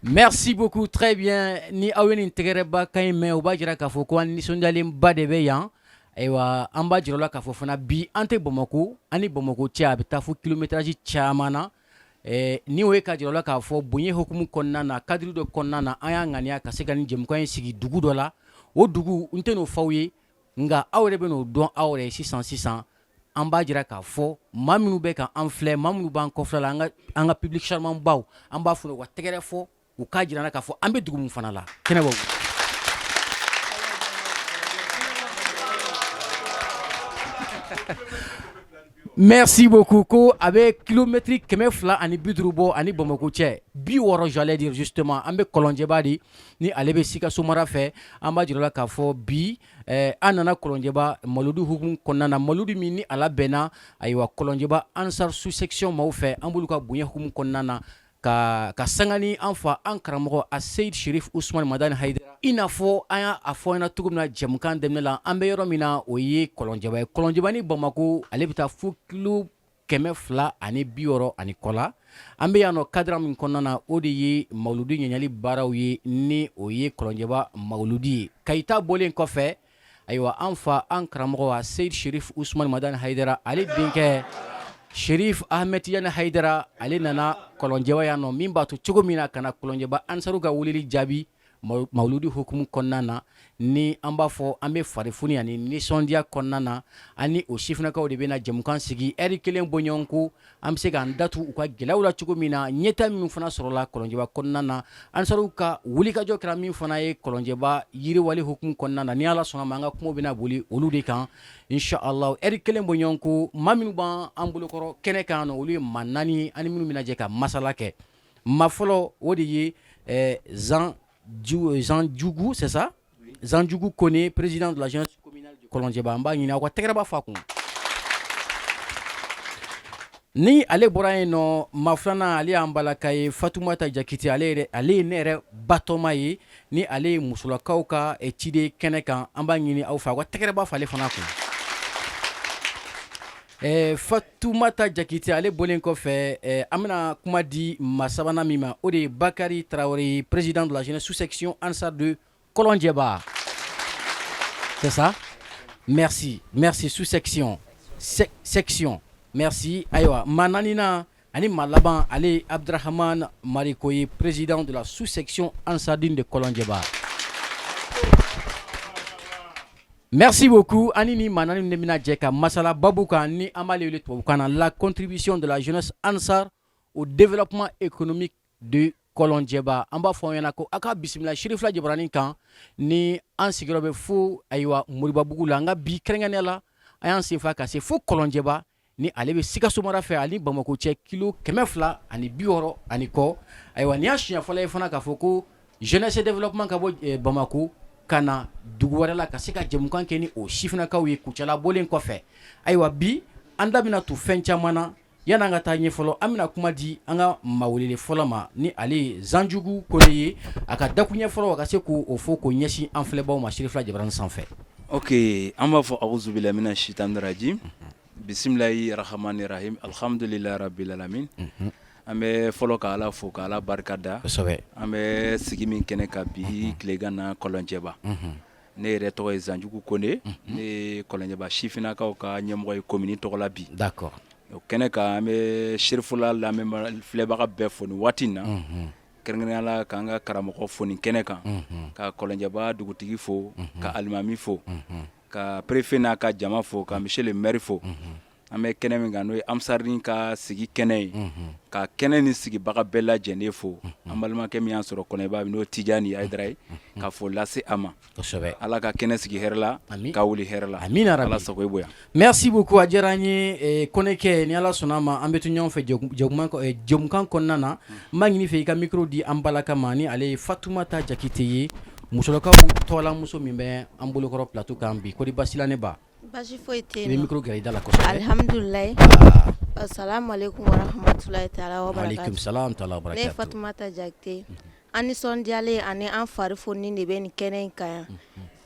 Merci beaucoup, très bien. Ni aw ye nin tɛgɛrɛba kan in mɛn, o b'a jira k'a fɔ ko an nisɔndiyalenba de bɛ yan. Ayiwa, an b'a jira la k'a fɔ fana bi an tɛ Bamakɔ, an ni Bamakɔ cɛ a bɛ taa fo kilométrage caman na. Ni o ye ka jira la k'a fɔ bonya hukumu kɔnɔna na, cadre dɔ kɔnɔna na, an y'a ŋaniya ka se ka nin jɛmukan in sigi dugu dɔ la. O dugu, n tɛ n'o f'aw ye, nka aw yɛrɛ bɛ n'o dɔn aw yɛrɛ ye sisan sisan. An b'a jira k'a fɔ maa minnu bɛ ka an filɛ, maa minnu b'an kɔfɛ la, an ka public charmant baw, an b'a fɔ u ka tɛgɛrɛ fɔ, u k'a jira k'a fɔ an bɛ dugu min fana la kɛnɛ b'aw. Merci beaucoup. Ko a bɛ kilomètre 250 bɔ ani Bamakɔ cɛ, 60, j'allais dire justement. An bɛ Kɔlɔnjɛba de, ni ale bɛ Sikaso mara fɛ. An b'a jira la k'a fɔ bi an nana Kɔlɔnjɛba Mawuludu hukumu kɔnɔna na, Mawuludu min ni a labɛnna, ayiwa, Kɔlɔnjɛba Ansar sous section maaw fɛ. An b'olu ka bonya hukumu kɔnɔna na ka sanga ni an fa, an karamɔgɔ Aseyid Sherif Usman Madani Hayidara. I n'a fɔ an y'a fɔ ɲɛna cogo min na jɛmukan daminɛ la, an bɛ yɔrɔ min na, o ye Kɔlɔnjɛba ye. Kɔlɔnjɛba ni Bamakɔ, ale bɛ taa fo kilo 260 ani kɔ la. An bɛ yan nɔ cadre min kɔnɔna na, o de ye Mawuludu ɲɛɲali baaraw ye, ni o ye Kɔlɔnjɛba Mawuludu ye. Kayita bɔlen kɔfɛ, ayiwa, an fa, an karamɔgɔ Aseyid Sherif Usman Madani Hayidara, ale denkɛ Sherif Ahmed Tijani Hayidara, ale nana Kɔlɔnjɛba yan nɔ, min b'a to cogo min na ka na Kɔlɔnjɛba Ansaru ka weleli jaabi Mawuludu hukumu kɔnɔna na. Ni an b'a fɔ an bɛ farifoni ani nisɔndiya kɔnɔna na, ani o sifinnakaw de bɛna jɛmukan sigi ɛri kelen bɔɲɔgɔn ko. An bɛ se k'an datu u ka gɛlɛyaw la cogo min na, ɲɛta minnu fana sɔrɔla Kɔlɔnjɛba kɔnɔna na, Ansaru ka wulikajɔ kɛra min fana ye Kɔlɔnjɛba yiriwali hukumu kɔnɔna na. Ni Ala sɔnna ma, an ka kuma bɛna boli olu de kan, inshallah, ɛri kelen bɔɲɔgɔn ko. Maa minnu b'an bolokɔrɔ kɛnɛ kan, olu ye maa naani ani minnu bɛna jɛ ka masala kɛ. Maa fɔlɔ, o de ye Zan Zanjugu, c'est ça, Zanjugu Kone, président de la jeunesse communale de Kɔlɔnjɛba. An b'a ɲini aw ka tɛgɛrɛba fa kun ni ale bɔra yen nɔ. Maa filanan, ale y'an balaka ye, Fatumata Jakite. Ale yɛrɛ, ale ye ne yɛrɛ batɔma ye, ni ale ye musolakaw ka ciden kɛnɛ kan. An b'a ɲini aw fɛ, aw ka tɛgɛrɛba fa ale fana kun. Fatumata Jakite, ale bɔlen kɔfɛ, an bɛna kuma di maa sabanan min ma, o de ye Bakari Tarawele, président de la jeunesse sous-section Ansar de Kɔlɔnjɛba, c'est ça? Merci, merci. Sous-section, section, merci. Ayiwa, maa naaninan ani maa laban, ale ye Abdurahaman Mariko ye, président de la sous-section Ansardine de Kɔlɔnjɛba. Merci beaucoup. Ani ni maa naani de bɛna jɛ ka masala babu kan, ni an b'ale wele tubabukan na la contribution de la jeunesse Ansar au développement économique de Kɔlɔnjɛba. An b'a fɔ aw ɲɛna ko aw ka bisimila Sirifila Jabarani kan, ni an sigiyɔrɔ bɛ fo, ayiwa, Moribabugu la. Nka bi, kɛrɛnkɛrɛnnenya la, an y'an senfa ka se fo Kɔlɔnjɛba, ni ale bɛ Sikaso mara fɛ, ani Bamakɔ cɛ kilo 260 ani kɔ. Ayiwa, nin y'a siɲɛ fɔlɔ ye fana k'a fɔ ko jeunesse développement ka bɔ Bamakɔ ka na dugu wɛrɛ la ka se ka jɛmukan kɛ ni o sifinnakaw ye Kucala bɔlen kɔfɛ. Ayiwa, bi an da bɛna to fɛn caman na. Yan'an ka taa ɲɛ fɔlɔ, an bɛna kuma di an ka maa welelen fɔlɔ ma, ni ale ye Zanjugu Kone ye. A ka dakuɲɛ fɔlɔ, a ka se k'o fɔ k'o ɲɛsin an filɛbaw ma Sirifila Jabarani sanfɛ. Ok, an b'a fɔ awuzubilahi mina shitani rajim, bisimilahi rahamani rahim, alhamdulilahi rabil alamin. An bɛ fɔlɔ ka Ala fo, ka Ala barika da. An bɛ sigi min kɛnɛ kan bi tilegan na Kɔlɔnjɛba, ne yɛrɛ tɔgɔ ye Zanjugu Kone, ne ye Kɔlɔnjɛba sifinnakaw ka ɲɛmɔgɔ ye commune tɔgɔ la bi. O kɛnɛ kan, an bɛ Sirifila lamɛnba filɛbaga bɛɛ fo nin waati in na, kɛrɛnkɛrɛnnenya la k'an ka karamɔgɔ fo nin kɛnɛ kan, ka Kɔlɔnjɛba dugutigi fo, ka alimami fo, ka préfet n'a ka jama fo, ka monsieur le maire fo. An bɛ kɛnɛ min kan, n'o ye Ansarudine ka sigi kɛnɛ ye, ka kɛnɛ ni sigibaga bɛɛ lajɛlen fo. An balimakɛ min y'an sɔrɔ Kɔlɔnjɛba, n'o Tijani Hayidara ye, ka fo lase a ma. Ala ka kɛnɛ sigi hɛrɛ la, ka wuli hɛrɛ la. Amina. Ala sago i bonya. Merci beaucoup, a diyara an ye, Kɔnɛkɛ. Ni Ala sɔnna a ma, an bɛ to ɲɔgɔn fɛ jɛmukan kɔnɔna na. N b'a ɲini fɛ i ka micro di an balaka ma, ni ale ye Fatumata Jakite ye, musolakaw tɔgɔlamuso min bɛ an bolokɔrɔ plateau kan bi. Kɔri baasi la ne ba? Basi foyi tɛ yen. I bɛ micro gɛrɛ i da la kosɛbɛ. Alihamudulilayi. Asalamu aleykum warahmatulahi taala wa barakatu. Walekum salam taala wa barakatu. Ne ye Fatumata Jakite, an nisɔndiyalen ani an fari foninen de bɛ nin kɛnɛ in kan yan.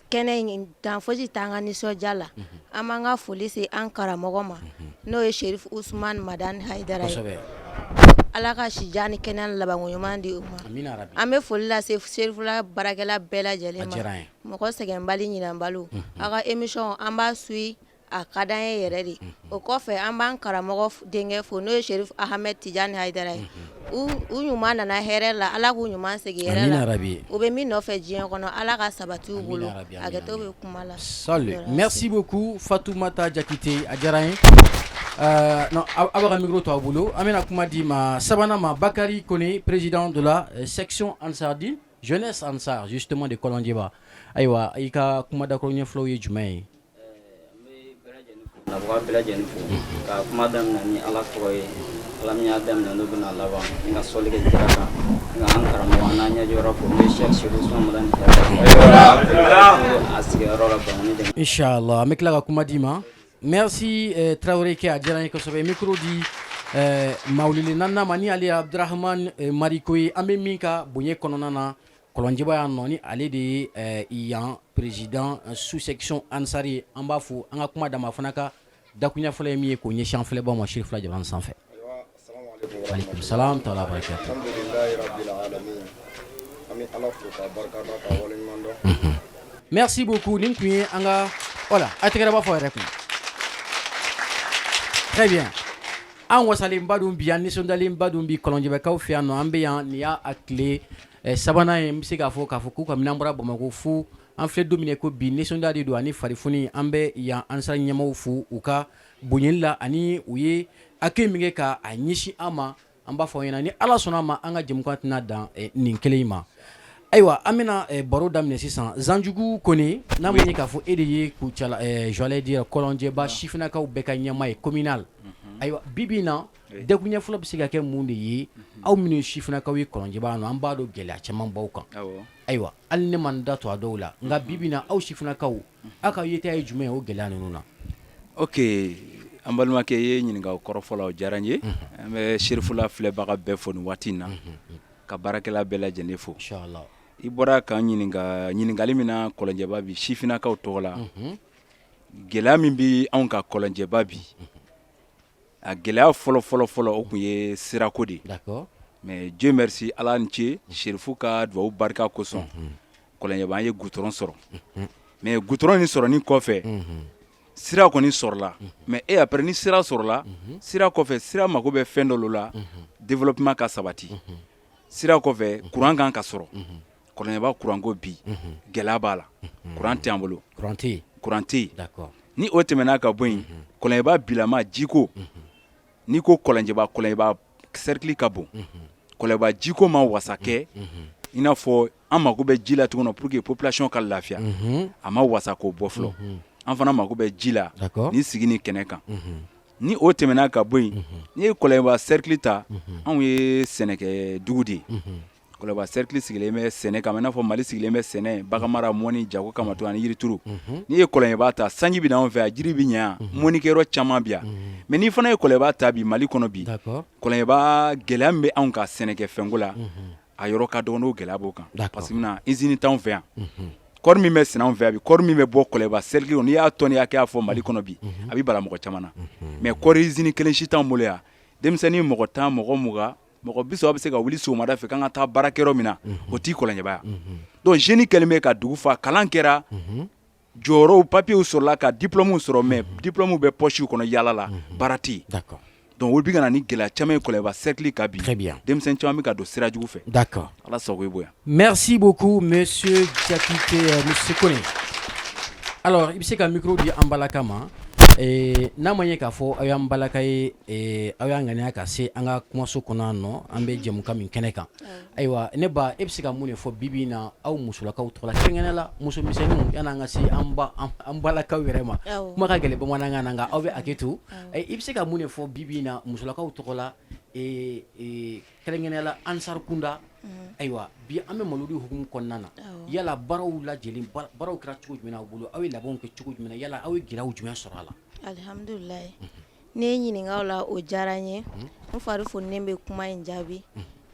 Kɛnɛ in dan fosi t'an ka nisɔndiya la. An b'an ka foli se an karamɔgɔ ma, n'o ye Serifu Usumani Madani Hayidara ye. Ala ka sijan ni kɛnɛya labanko ɲuman di u ma. An bɛ foli lase Serifula baarakɛla bɛɛ lajɛlen ma, mɔgɔ sɛgɛnbali ɲinɛbali, aw ka émission an b'a suit a ka d'an ye yɛrɛ de. O kɔfɛ, an b'an karamɔgɔ denkɛ fo, n'o ye Serif Ahmed Tijani Hayidara ye. U ɲuman nana hɛrɛ la, Ala k'u ɲuman segin hɛrɛ la. U bɛ min nɔfɛ diɲɛ kɔnɔ, Ala ka sabati u bolo. Hakɛto bɛ kuma la. Salut, merci beaucoup Fatoumata Jakite, a diyara n ye. Non, aw b'a ka micro to aw bolo, an bɛna kuma di maa sabanan ma, Bakary Kone, président de la section Ansardine jeunesse Ansar justement de Kɔlɔnjɛba. Ayiwa, i ka kuma dakuru ɲɛ fɔlɔ ye jumɛn ye? Ka bɛɛ lajɛlen fo, ka kuma daminɛ ni Ala tɔgɔ ye, Ala min y'a daminɛ n'o bɛna laban, n ka sɔli kɛ kira kan, nka an karamɔgɔ an n'an ɲɛjɔyɔrɔ fo, n'o ye Cheikh Chérif Ousmane Madani, a sigiyɔrɔ la Bamakɔ dɛmɛ. Inchallah, an bɛ tila ka kuma d'i ma. Merci Tarawele kɛ, a diyara n ye kosɛbɛ. Micro di maa welelen naaninan ma, ni ale ye Abdurahman Mariko ye, an bɛ min ka bonya kɔnɔna na Kɔlɔnjɛba yan nɔ, ni ale de ye yan président sous section Ansar ye. An b'a fo, an ka kuma d'a ma, a fana ka dakunya fɔlɔ ye min ye k'o ɲɛsin an filɛbaw ma Serifula jabaranin sanfɛ. Aleykum salam tala barakatu. Merci beaucoup. Nin tun ye an ka, voilà, a tɛgɛrɛ b'a fɔ yɛrɛ kun. Très bien, an wasalenba dun bi, an nisɔndiyalenba dun bi Kɔlɔnjɛbakaw fɛ yan nɔ. An bɛ yan, nin y'a tile sabanan ye. N bɛ se k'a fɔ k'u kabini an bɔra Bamakɔ fo an filɛ don min ko bi, nisɔndiya de don ani farifoni. An bɛ yan Ansar ɲɛmaaw fo u ka bonyali la ani u ye accueil min kɛ ka a ɲɛsin an ma. An b'a fɔ aw ɲɛna, ni Ala sɔnna a ma, an ka jɛmukan tɛna dan nin kelen in ma. Ayiwa, an bɛna baro daminɛ sisan. Zanjugu Kone, n'a ma ɲɛ k'a fɔ e de ye Kucala, j'allais dire Kɔlɔnjɛba sifinnakaw bɛɛ ka ɲɛmaa ye communal. Ayiwa, bi bi in na, dakuruɲɛ fɔlɔ bɛ se ka kɛ mun de ye? Aw minnu ye sifinnakaw ye Kɔlɔnjɛba yan nɔ, an b'a dɔn gɛlɛya caman b'aw kan. Ayiwa, hali ne ma n da to a dɔw la, nka bi bi in na, aw sifinnakaw, aw ka yeta ye jumɛn ye o gɛlɛya ninnu na? Ok, an balimakɛ, i ye ɲininka kɔrɔfɔ la, o diyara n ye. An bɛ Serifula filɛbaga bɛɛ fo nin waati in na, ka baarakɛla bɛɛ lajɛlen fo. I bɔra k'an ɲininka ɲininkali min na Kɔlɔnjɛba bi, sifinnakaw tɔgɔ la, gɛlɛya min bɛ anw ka Kɔlɔnjɛba bi, a gɛlɛya fɔlɔ fɔlɔ fɔlɔ, o tun ye sirako de ye. Mais Dieu merci, Ala ni ce, Serifu ka dugawu barika kosɔn, Kɔlɔnjɛba an ye goudron sɔrɔ. Mais goudron nin sɔrɔnin kɔfɛ, sira kɔni sɔrɔla, mais et après, ni sira sɔrɔla, sira kɔfɛ, sira mago bɛ fɛn dɔ la développement ka sabati. Sira kɔfɛ, courant kan ka sɔrɔ. Kɔlɔnjɛba courant ko bi, gɛlɛya b'a la, courant tɛ an bolo. Courant tɛ yen. Courant tɛ yen. Ni o tɛmɛna ka bɔ yen, Kɔlɔnjɛba bilama jiko, n'i ko Kɔlɔnjɛba, Kɔlɔnjɛba cercle ka bon, Kɔlɔnjɛba jiko ma wasa kɛ i n'a fɔ an mako bɛ ji la cogo min na pour que population ka lafiya. A ma wasa k'o bɔ fɔlɔ. An fana mako bɛ ji la ni sigi ni kɛnɛ kan. Ni o tɛmɛna ka bɔ yen, n'i ye Kɔlɔnjɛba cercle ta, anw ye sɛnɛkɛ dugu de ye. Kɔlɔnjɛba cercle sigilen bɛ sɛnɛ kama, i n'a fɔ Mali sigilen bɛ sɛnɛ, baganmara, mɔni, jago kama to ani yirituru. N'i ye Kɔlɔnjɛba ta, sanji bɛ na anw fɛ yan, jiri bɛ ɲɛ yan, mɔnikɛyɔrɔ caman bɛ yan. Mais n'i fana ye Kɔlɔnjɛba ta bi, Mali kɔnɔ bi, Kɔlɔnjɛba gɛlɛya min bɛ anw ka sɛnɛkɛfɛnko la, a yɔrɔ ka dɔgɔn, n'o gɛlɛya b'o kan, parce que munna usine t'anw fɛ yan. Kɔɔri min bɛ sɛnɛ anw fɛ yan bi, kɔɔri min bɛ bɔ Kɔlɔnjɛba cercle kɔnɔ, n'i y'a tɔni hakɛya fɔ Mali kɔnɔ bi, a bɛ bala mɔgɔ caman na. Mais kɔɔri usine kelen si t'anw bolo yan. Denmisɛnnin mɔgɔ 10, mɔgɔ 20, mɔgɔ 30 bɛ se ka wuli sɔgɔmada fɛ k'an ka taa baarakɛyɔrɔ min na, o t'i Kɔlɔnjɛba yan. Donc jeune kɛlen bɛ ka dugu fa. Kalan kɛra, jɔyɔrɔw, papiers sɔrɔla, ka diplôme sɔrɔ, mais diplôme bɛ poche kɔnɔ yaala la, baara tɛ yen. Donc o bɛ ka na ni gɛlɛya caman ye Kɔlɔnjɛba cercle kan bi. Denmisɛnnin caman bɛ ka don sira jugu fɛ. Ala sago i bonya. Merci beaucoup, monsieur Diakité, monsieur Kone. Alors, i bɛ se ka micro di an balaka ma. N'a ma ɲɛ k'a fɔ aw y'an balaka ye, aw y'an ŋaniya ka se an ka kumaso kɔnɔ yan nɔ, an bɛ jɛmukan min kɛnɛ kan. Ayiwa, ne ba, e bɛ se ka mun de fɔ bi bi in na aw musolakaw tɔgɔ la, kɛrɛnkɛrɛnnenya la musomisɛnninw, yan'an ka se an balakaw yɛrɛ ma? Kuma ka gɛlɛn bamanankan na, nka aw bɛ hakɛ to. I bɛ se ka mun de fɔ bi bi in na musolakaw tɔgɔ la, kɛrɛnkɛrɛnnenya la Ansar kunda? Ayiwa, bi an bɛ mawuludi hukumu kɔnɔna na. Yala baaraw lajɛlen, baaraw kɛra cogo jumɛn aw bolo? Aw ye labɛnw kɛ cogo jumɛn? Yala aw ye gɛlɛyaw jumɛn sɔrɔ a la? Alihamdulilayi, ne ye ɲininka la, o diyara n ye. N fari foninen bɛ kuma in jaabi.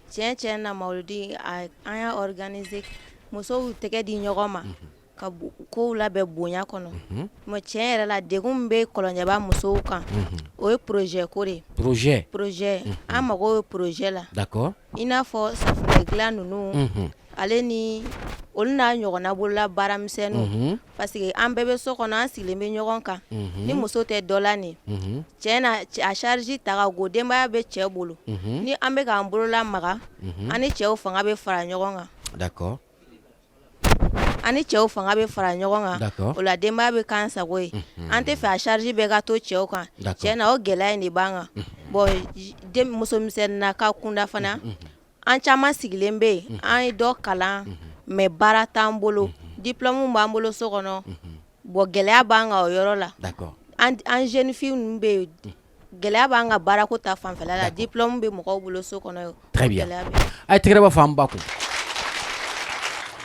Tiɲɛ tiɲɛ na, mawuludi, an y'a organiser, musow tɛgɛ di ɲɔgɔn ma. Ka kow labɛn bonya kɔnɔ mais tiɲɛ yɛrɛ la degun min bɛ Kɔlɔnjɛba musow kan o ye projet ko de ye projet projet an mago bɛ projet la d'accord i n'a fɔ safunɛ dilan ninnu ale ni olu n'a ɲɔgɔnna bolola baaramisɛnninw parce que an bɛɛ bɛ so kɔnɔ an sigilen bɛ ɲɔgɔn kan ni muso tɛ dɔ la nin tiɲɛ na a charge ta ka go denbaya bɛ cɛ bolo ni an bɛ k'an bolola maga an ni cɛw fanga bɛ fara ɲɔgɔn kan d'accord An ni cɛw fanga bɛ fara ɲɔgɔn kan o la denbaya bɛ k'an sago ye an tɛ fɛ a charge bɛɛ ka to cɛw kan tiɲɛ na o gɛlɛya in de b'an kan bon musomisɛnninna ka kunda fana an caman sigilen bɛ yen an ye dɔ kalan mais baara t'an bolo diplôme b'an bolo so kɔnɔ bon gɛlɛya b'an kan o yɔrɔ la an jeune fille ninnu bɛ yen gɛlɛya b'an kan baarako ta fanfɛla la diplôme bɛ mɔgɔw bolo so kɔnɔ très bien a ye tɛgɛrɛ b'a fɔ an ba kun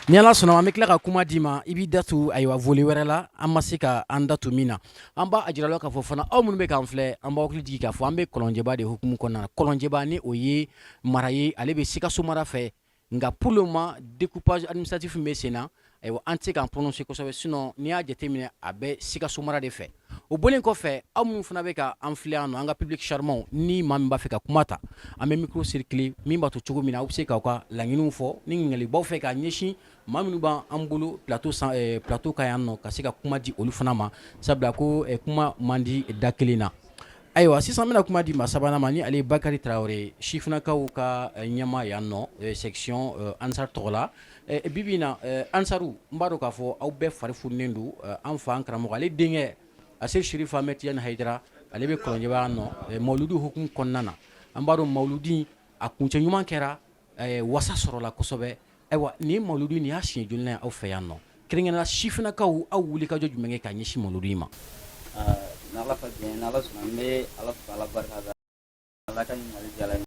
ni ala sɔnna an bɛ tila ka kuma d'i ma i b'i da tu ayiwa volet wɛrɛ la an ma se ka an da tu min na an b'a jira la k'a fɔ fana aw minnu bɛ k'an filɛ an b'aw hakili jigin k'a fɔ an bɛ Kɔlɔnjɛba de hukumu kɔnɔna na Kɔlɔnjɛba ni o ye mara ye ale bɛ Sikaso mara fɛ nka pour le moment découpage administratif min bɛ sen na ayiwa an tɛ se k'an prononcer kosɛbɛ sinon n'i y'a jateminɛ a bɛ Sikaso mara de fɛ o bɔlen kɔfɛ aw minnu fana bɛ ka an filɛ yan nɔ an ka public charmant ni maa min b'a fɛ ka kuma ta an bɛ micro circuler min b'a to cogo min na aw bɛ se k'aw ka laɲiniw fɔ ni ɲininkali b'aw fɛ k'a ɲɛsin maa minnu b'an bolo plateau san plateau kan yan nɔ ka se ka kuma di olu fana ma sabula ko kuma man di da kelen na Ayiwa sisan n bɛna kuma di maa sabanan ma ni ale ye Bakari Tarawele sifinnakaw ka ɲɛmaa yan nɔ section Ansar tɔgɔ la bi bi in na Ansaru n b'a dɔn k'a fɔ aw bɛɛ fari fununen don an fa an karamɔgɔ ale denkɛ Aseyid Serifu Ahmed Tijani Hayidara ale bɛ Kɔlɔnjɛba yan nɔ mawuludu hukumu kɔnɔna na an b'a dɔn mawuludi a kuncɛ ɲuman kɛra wasa sɔrɔla kosɛbɛ ayiwa nin mawuludu nin y'a siɲɛ joli ye aw fɛ yan nɔ kɛrɛnkɛrɛnnenya la sifinnakaw aw wuli ka jɔ jumɛn kɛ ka ɲɛsin mawuludu in ma n'Ala ka diɲɛ n'Ala sɔnna n bɛ Ala fo Ala barika da Ala ka ɲininkali diyara n ye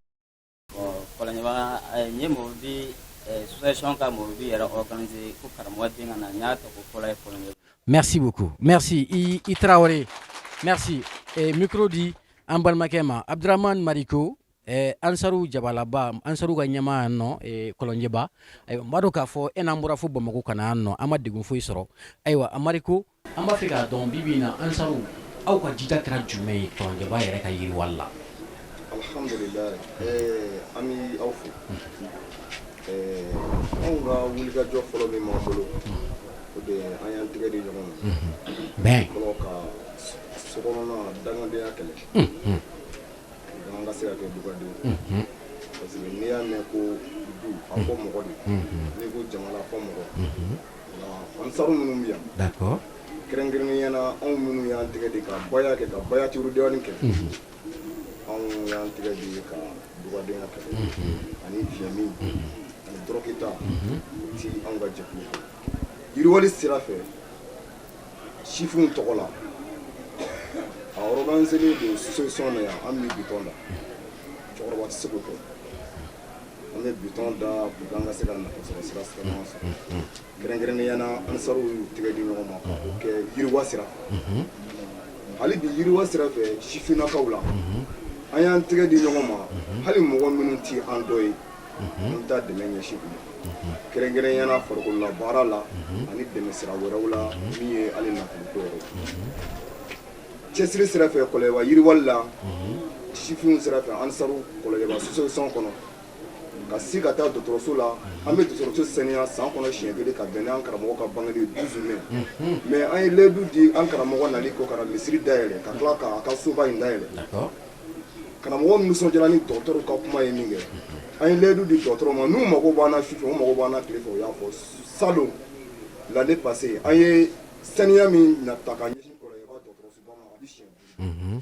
bon Kɔlɔnjɛba n ye mawuludi association ka mawuludi yɛrɛ organiser ko karamɔgɔ den ka na n y'a tako fɔlɔ ye Kɔlɔnjɛba merci beaucoup merci i Tarawele merci micro di an balimakɛ ma Abdramane Mariko Ansaru jabalaba ansaru ka ɲɛmaa yan nɔ Kɔlɔnjɛba ayiwa n b'a dɔn k'a fɔ e n'an bɔra fo Bamakɔ ka na yan nɔ an ma degun foyi sɔrɔ ayiwa Mariko an b'a fɛ k'a dɔn bi bi in na ansaru aw ka jija kɛra jumɛn ye Kɔlɔnjɛba yɛrɛ ka yiriwali la alhamdulilayi an bɛ aw fo anw ka wulikajɔ fɔlɔ min b'an bolo o de ye an y'an tɛgɛ di ɲɔgɔn ma bɛn fɔlɔ ka sokɔnɔna dangadenya kɛlɛ an ka se ka kɛ dugaden parce que n'i y'a mɛn ko du a fɔ mɔgɔ de n'i ko jamana a fɔ mɔgɔ nka ansaru minnu bɛ yan d'accord kɛrɛnkɛrɛnnenya na anw minnu y'an tɛgɛ di ka baya kɛ ka bayatiru dewani kɛ anw y'an tɛgɛ di ka dugadenya kɛ ani fiɲɛmin ani dɔrɔkita o ti anw ka jɛkulu kɔnɔ yiriwali sira fɛ sifinw tɔgɔ la a organiselen don association na yan an bɛ bitɔn da cɛkɔrɔba tɛ se k'o kɛ an bɛ bitɔn da pour que an ka se ka nafa sɔrɔ sira ɲuman sɔrɔ kɛrɛnkɛrɛnnenya na ansaru y'u tɛgɛ di ɲɔgɔn ma k'o kɛ yiriwa sira fɛ hali bi yiriwa sira fɛ sifinnakaw la an y'an tɛgɛ di ɲɔgɔn ma hali mɔgɔ minnu tɛ an dɔ ye an bɛ taa dɛmɛ ɲɛsin u ma kɛrɛnkɛrɛnnenya na farikolola baara la ani dɛmɛ sira wɛrɛw la min ye hali nafoloko yɛrɛ ye cɛsiri sira fɛ Kɔlɔnjɛba yiriwali la sifinw sira fɛ ansaru Kɔlɔnjɛba association kɔnɔ ka se ka taa dɔgɔtɔrɔso la an bɛ dɔgɔtɔrɔso saniya san kɔnɔ siɲɛ kelen ka bɛn n'an karamɔgɔ ka bangeli ye 12 mai mais an ye layidu di an karamɔgɔ nali kɔ ka na misiri dayɛlɛ ka tila k'a ka soba in dayɛlɛ karamɔgɔ nisɔndiyara ni dɔgɔtɔrɔw ka kuma ye min kɛ an ye layidu di dɔgɔtɔrɔ ma n'u mago b'an na su fɛ u mago b'an na tile fɛ u y'a fɔ salon l'année passée an ye saniya min na ta ka ɲɛsin Kɔlɔnjɛba dɔgɔtɔrɔsoba ma a bɛ siɲɛ 5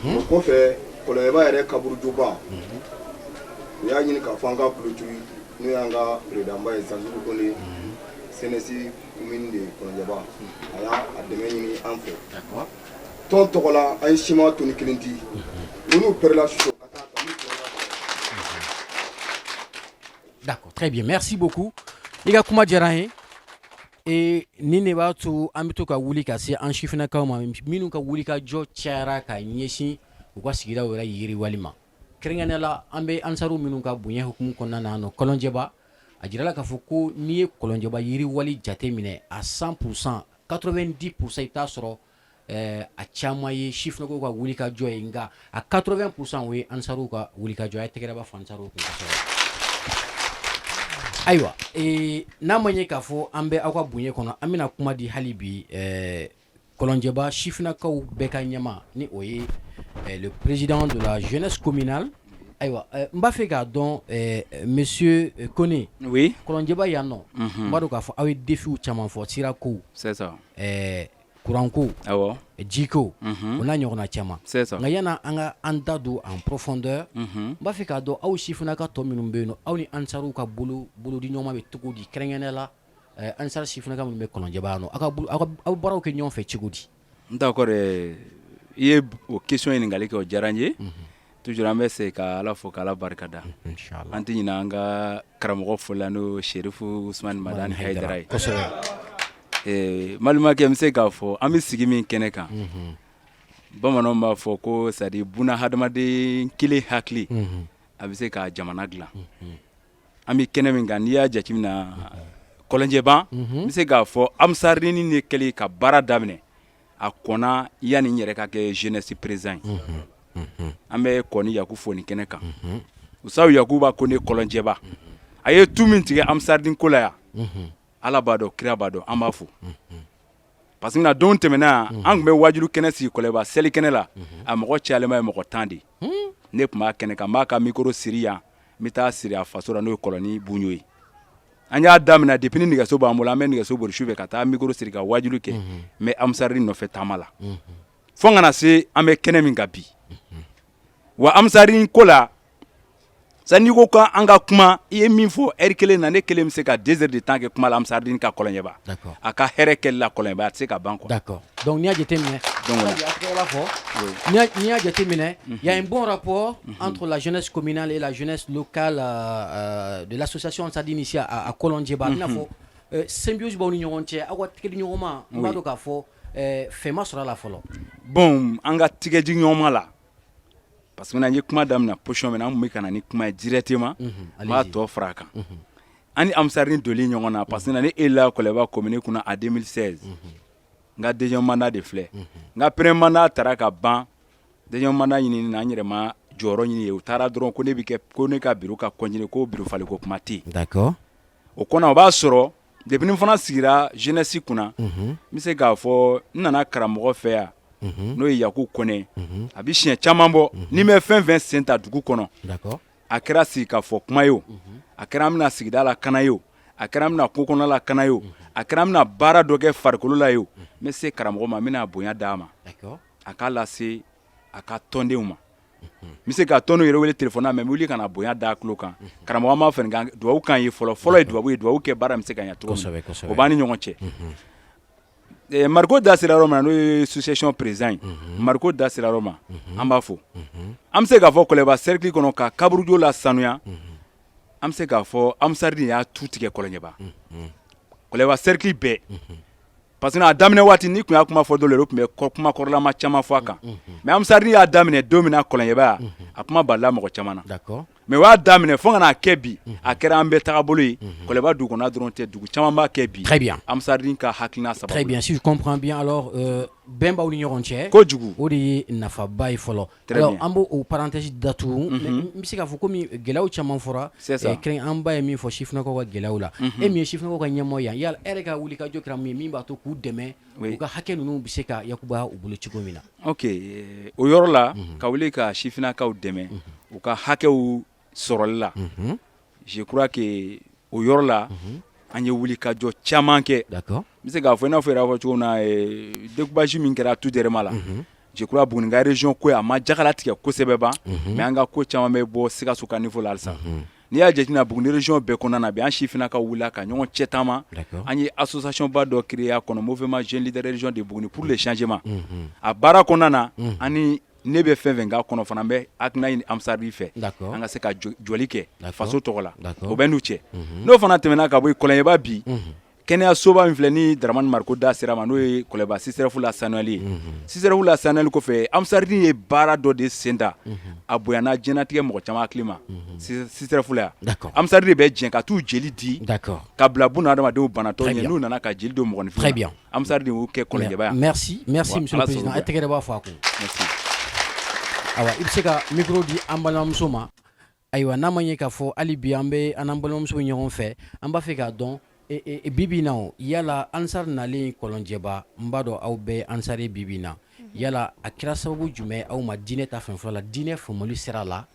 o kɔfɛ Kɔlɔnjɛba yɛrɛ kaburujoba u y'a ɲini k'a fɔ an ka clôture n'o y'an ka peredanba ye Zanzugu Kone CNS commune de Kɔlɔnjɛba a y'a dɛmɛ ɲini an fɛ tɔn tɔgɔ la an ye siman toni kelen di ko n'u pɛrɛla su ka taa ta n'u pɛrɛla D'accord, très bien. Merci beaucoup. I ka kuma diyara n ye. E nin de b'a to an bɛ to ka wuli ka se an sifinnakaw ma minnu ka wuli ka jɔ cayara ka ɲɛsin u ka sigidaw yɛrɛ yiriwali ma. Kɛrɛnkɛrɛnnenya la, an bɛ ansaru minnu ka bonya hukumu kɔnɔna na nɔ Kɔlɔnjɛba, a jirala k'a fɔ ko n'i ye Kɔlɔnjɛba yiriwali jate minɛ à 100%, 90% i bɛ taa sɔrɔ a caman ye sifinnakaw ka wulikajɔ ye, nka a 80% o ye ansaruw ka wulikajɔ ye. A ye tɛgɛrɛba fɔ ansaruw kun kosɛbɛ. Ayiwa, n'a ma ɲɛ k'a fɔ an bɛ aw ka bonya kɔnɔ, an bɛna kuma di hali bi Kɔlɔnjɛba sifinnakaw bɛɛ ka ɲɛmaa, ni o ye le président de la jeunesse communale. Ayiwa, n b'a fɛ k'a dɔn, monsieur Kone, oui, Kɔlɔnjɛba yan nɔ, n b'a dɔn k'a fɔ aw ye défis caman fɔ, sirako, c'est ça, kuranko, awɔ, jiko, o n'a ɲɔgɔnna caman. C'est ça. Nka yanni an ka an da don en profondeur, n b'a fɛ k'a dɔn aw sifinnaka tɔ minnu bɛ yen nɔ, aw ni ansaruw ka bolo bolodiɲɔgɔnma bɛ cogo di, kɛrɛnkɛrɛnnenya la ansar sifinnaka minnu bɛ Kɔlɔnjɛba yan nɔ, aw ka aw bɛ baaraw kɛ ɲɔgɔn fɛ cogo di? D'accord, i ye o question ɲininkali kɛ, o diyara n ye. Toujours an bɛ se ka Ala fo k'Ala barika da. Inchallah. An tɛ ɲinɛ an ka karamɔgɔ fo la, n'o Serifu Usumani Madani Hayidara ye. Kosɛbɛ. Balimakɛ, n bɛ se k'a fɔ an bɛ sigi min kɛnɛ kan, bamananw b'a fɔ ko c'est à dire buna hadamaden kelen hakili, a bɛ se ka jamana dilan. An bɛ kɛnɛ min kan, n'i y'a jateminɛ Kɔlɔnjɛba, n bɛ se k'a fɔ Ansaridini de kɛlen ka baara daminɛ, a kɔnna yanni n yɛrɛ ka kɛ jeunesse président ye. An bɛ Kɔni Yaku fo nin kɛnɛ kan. Usawu Yakuba Kone Kɔlɔnjɛba, a ye tu min tigɛ Ansaridini ko la yan, Ala b'a dɔn, kira b'a dɔn, an b'a fo. Parce que na don tɛmɛna, an tun bɛ wajulu kɛnɛ sigi Kɔlɔnjɛba seli kɛnɛ la, a mɔgɔ cayalenba ye mɔgɔ 10 de ye. Ne tun b'a kɛnɛ kan, n b'a ka micro siri yan, n bɛ taa siri a faso la, n'o ye Kɔlɔni Buɲo ye. An y'a daminɛ depuis ni nɛgɛso b'an bolo, an bɛ nɛgɛso boli su fɛ ka taa micro siri ka wajulu kɛ, n bɛ Ansaridini nɔfɛ taama la, fo ka na se an bɛ kɛnɛ min kan bi. Wa Ansaridini ko la sa, n'i ko an ka kuma, i ye min fɔ heure kelen na, ne kelen bɛ se ka 2 heures de temps kɛ kuma la Ansaridini ka Kɔlɔnjɛba, a ka hɛrɛ kɛli la Kɔlɔnjɛba, a tɛ se ka ban quoi. D'accord, donc n'i y'a jateminɛ, fɔ n'i y'a jateminɛ, il y a un bon rapport entre la jeunesse communale et la jeunesse locale de l'association Ansaridini ici à Kɔlɔnjɛba. I n'a fɔ symbiose b'aw ni ɲɔgɔn cɛ, aw ka tigɛdiɲɔgɔnma, n b'a dɔn k'a fɔ fɛn ma sɔrɔ a la fɔlɔ. Bon, an ka tigɛdiɲɔgɔnma la, parce que n ye kuma daminɛ position min na, an tun bɛ ka na ni kuma ye directement, n b'a tɔ fara a kan. An ni Ansaridini doli ɲɔgɔn na, parce que ne élula Kɔlɔnjɛba commune kunna en 2016, n ka deuxième mandat de filɛ. N ka premier mandat taara ka ban, deuxième mandat ɲinini na, an yɛrɛ ma jɔyɔrɔ ɲini ye. U taara dɔrɔn ko ne bɛ kɛ, ko ne ka bureau ka continuer, ko bureau falen ko kuma tɛ yen. O kɔnɔ, o b'a sɔrɔ depuis ni fana sigira jeunesse kunna, n bɛ se k'a fɔ n nana karamɔgɔ fɛ yan, n'o ye Yaku Kɔnɛ. A bɛ siɲɛ caman bɔ, ni bɛ fɛn fɛn sen ta dugu kɔnɔ, a kɛra sigi ka fɔ kuma ye o, a kɛra an bɛna sigida la kana ye o, a kɛra an bɛna ko kɔnɔ la kana ye o, a kɛra an bɛna baara dɔ kɛ farikolo la ye o, n bɛ se karamɔgɔ ma, n bɛna bonya d'a ma, a k'a lase a ka tɔndenw ma. N bɛ se ka tɔnw yɛrɛ wele téléphone na, mais n bɛ wuli ka na bonya d'a tulo kan. Karamɔgɔ, an b'a fɛ dugawu kan ye fɔlɔ fɔlɔ ye dugawu ye, dugawu kɛ baara bɛ se ka ɲɛ cogo min, o b'an ni ɲɔgɔn cɛ. Mariko da sera yɔrɔ min na, n'o ye association président ye, Mariko da sera yɔrɔ ma, an b'a fo. An bɛ se k'a fɔ Kɔlɔnjɛba cercle kɔnɔ, ka kaburudo la sanuya, an bɛ se k'a fɔ Ansaridini y'a tu tigɛ Kɔlɔnjɛba, Kɔlɔnjɛba cercle bɛɛ. Parce que a daminɛ waati, ni tun y'a kuma fɔ dɔw, tun bɛ kuma kɔrɔlama caman fɔ a kan. Mais Ansaridini y'a daminɛ don min na Kɔlɔnjɛba, a kuma balila mɔgɔ caman na. Mais o y'a daminɛ fo ka n'a kɛ bi, a kɛra an bɛɛ tagabolo ye. Kɔlɔnjɛba dugu kɔnɔ dɔrɔn tɛ, dugu caman b'a kɛ bi. Très bien. Ansaridini ka hakilina sababu. Très bien, si je comprends bien alors, bɛn b'aw ni ɲɔgɔn cɛ. Kojugu. O de ye nafaba ye fɔlɔ. Alors an b'o o parenthèse datugu. N bɛ se k'a fɔ komi gɛlɛyaw caman fɔra. C'est ça. An ba ye min fɔ sifinnakaw ka gɛlɛyaw la, e min ye sifinnakaw ka ɲɛmɔgɔ yan, yala e yɛrɛ ka wulikajɔ kɛra mun ye min b'a to k'u dɛmɛ, u ka hakɛ ninnu bɛ se ka yakubaya u bolo cogo min na? Ok, o yɔrɔ la, ka wuli ka sifinnakaw dɛmɛ u ka hakɛw sɔrɔli la, je crois que o yɔrɔ la, an ye wulikajɔ caman kɛ. N bɛ se k'a fɔ, i n'a fɔ i yɛrɛ b'a fɔ cogo min na, découpage min kɛra tout dernièrement la, je crois Buguni ka région ko a ma jagalatigɛ kosɛbɛ ban, mais an ka ko caman bɛ bɔ Sikaso ka niveau la halisa. N'i y'a jateminɛ Buguni région bɛɛ kɔnɔna na bi, an sifinnakaw wulila ka ɲɔgɔn cɛ taama. An ye association ba dɔ créer a kɔnɔ, Mouvement Jeune Leader Région de Buguni pour le changement. A baara kɔnɔna na, ani ne bɛ fɛn fɛn k'a kɔnɔ fana, n bɛ hakilina ɲini Ansaridini fɛ, an ka se ka jɔli kɛ faso tɔgɔ la, o bɛ n'u cɛ. N'o fana tɛmɛna ka bɔ yen, Kɔlɔnjɛba bi, Kɛnɛyasoba min filɛ ni Dramane Mariko da sera ma, n'o ye Kɔlɔnjɛba CSRéf lasanuyali ye, CSRéf lasanuyali kɔfɛ, Ansarudine ye baara dɔ de sen da, a bonyana diɲɛnatigɛ mɔgɔ caman hakili ma. CSRéf la yan, Ansarudine bɛ jɛ ka t'u jeli di ka bila bunadamadenw banatɔ ɲɛ, n'u nana ka jeli don mɔgɔninfin na. Ansarudine y'o kɛ Kɔlɔnjɛba yan. Merci, merci monsieur le président. A tɛgɛrɛ b'a fɔ a kun. Ayiwa, i bɛ se ka micro di an balimamuso ma. Ayiwa, n'a ma ɲɛ k'a fɔ hali bi an bɛ an n'an balimamuso ɲɔgɔn fɛ, an b'a fɛ k'a dɔn bi bi in na, o yala Ansar nalen Kɔlɔnjɛba, n b'a dɔn aw bɛɛ Ansar ye bi bi in na, yala a kɛra sababu jumɛn aw ma diinɛ ta fanfɛla la, diinɛ faamuli sira la,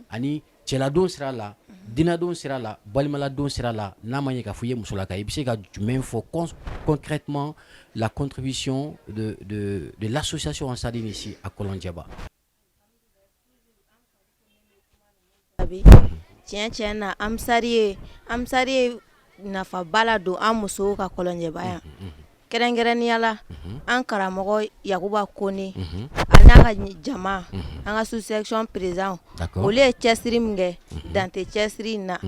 ani cɛladon sira la, diinɛdon sira la, balimaladon sira la? N'a ma ɲɛ k'a fɔ i ye musolaka ye, i bɛ se ka jumɛn fɔ concrètement, la contribution de l'association Ansarudine ici à Kɔlɔnjɛba? Tiɲɛ tiɲɛ na, Ansar ye nafaba ladon an musow ka Kɔlɔnjɛba yan, kɛrɛnkɛrɛnnenya la an karamɔgɔ Yakuba Kone a n'a ka jama, an ka sous-section président, olu ye cɛsiri min kɛ, dan tɛ cɛsiri in na.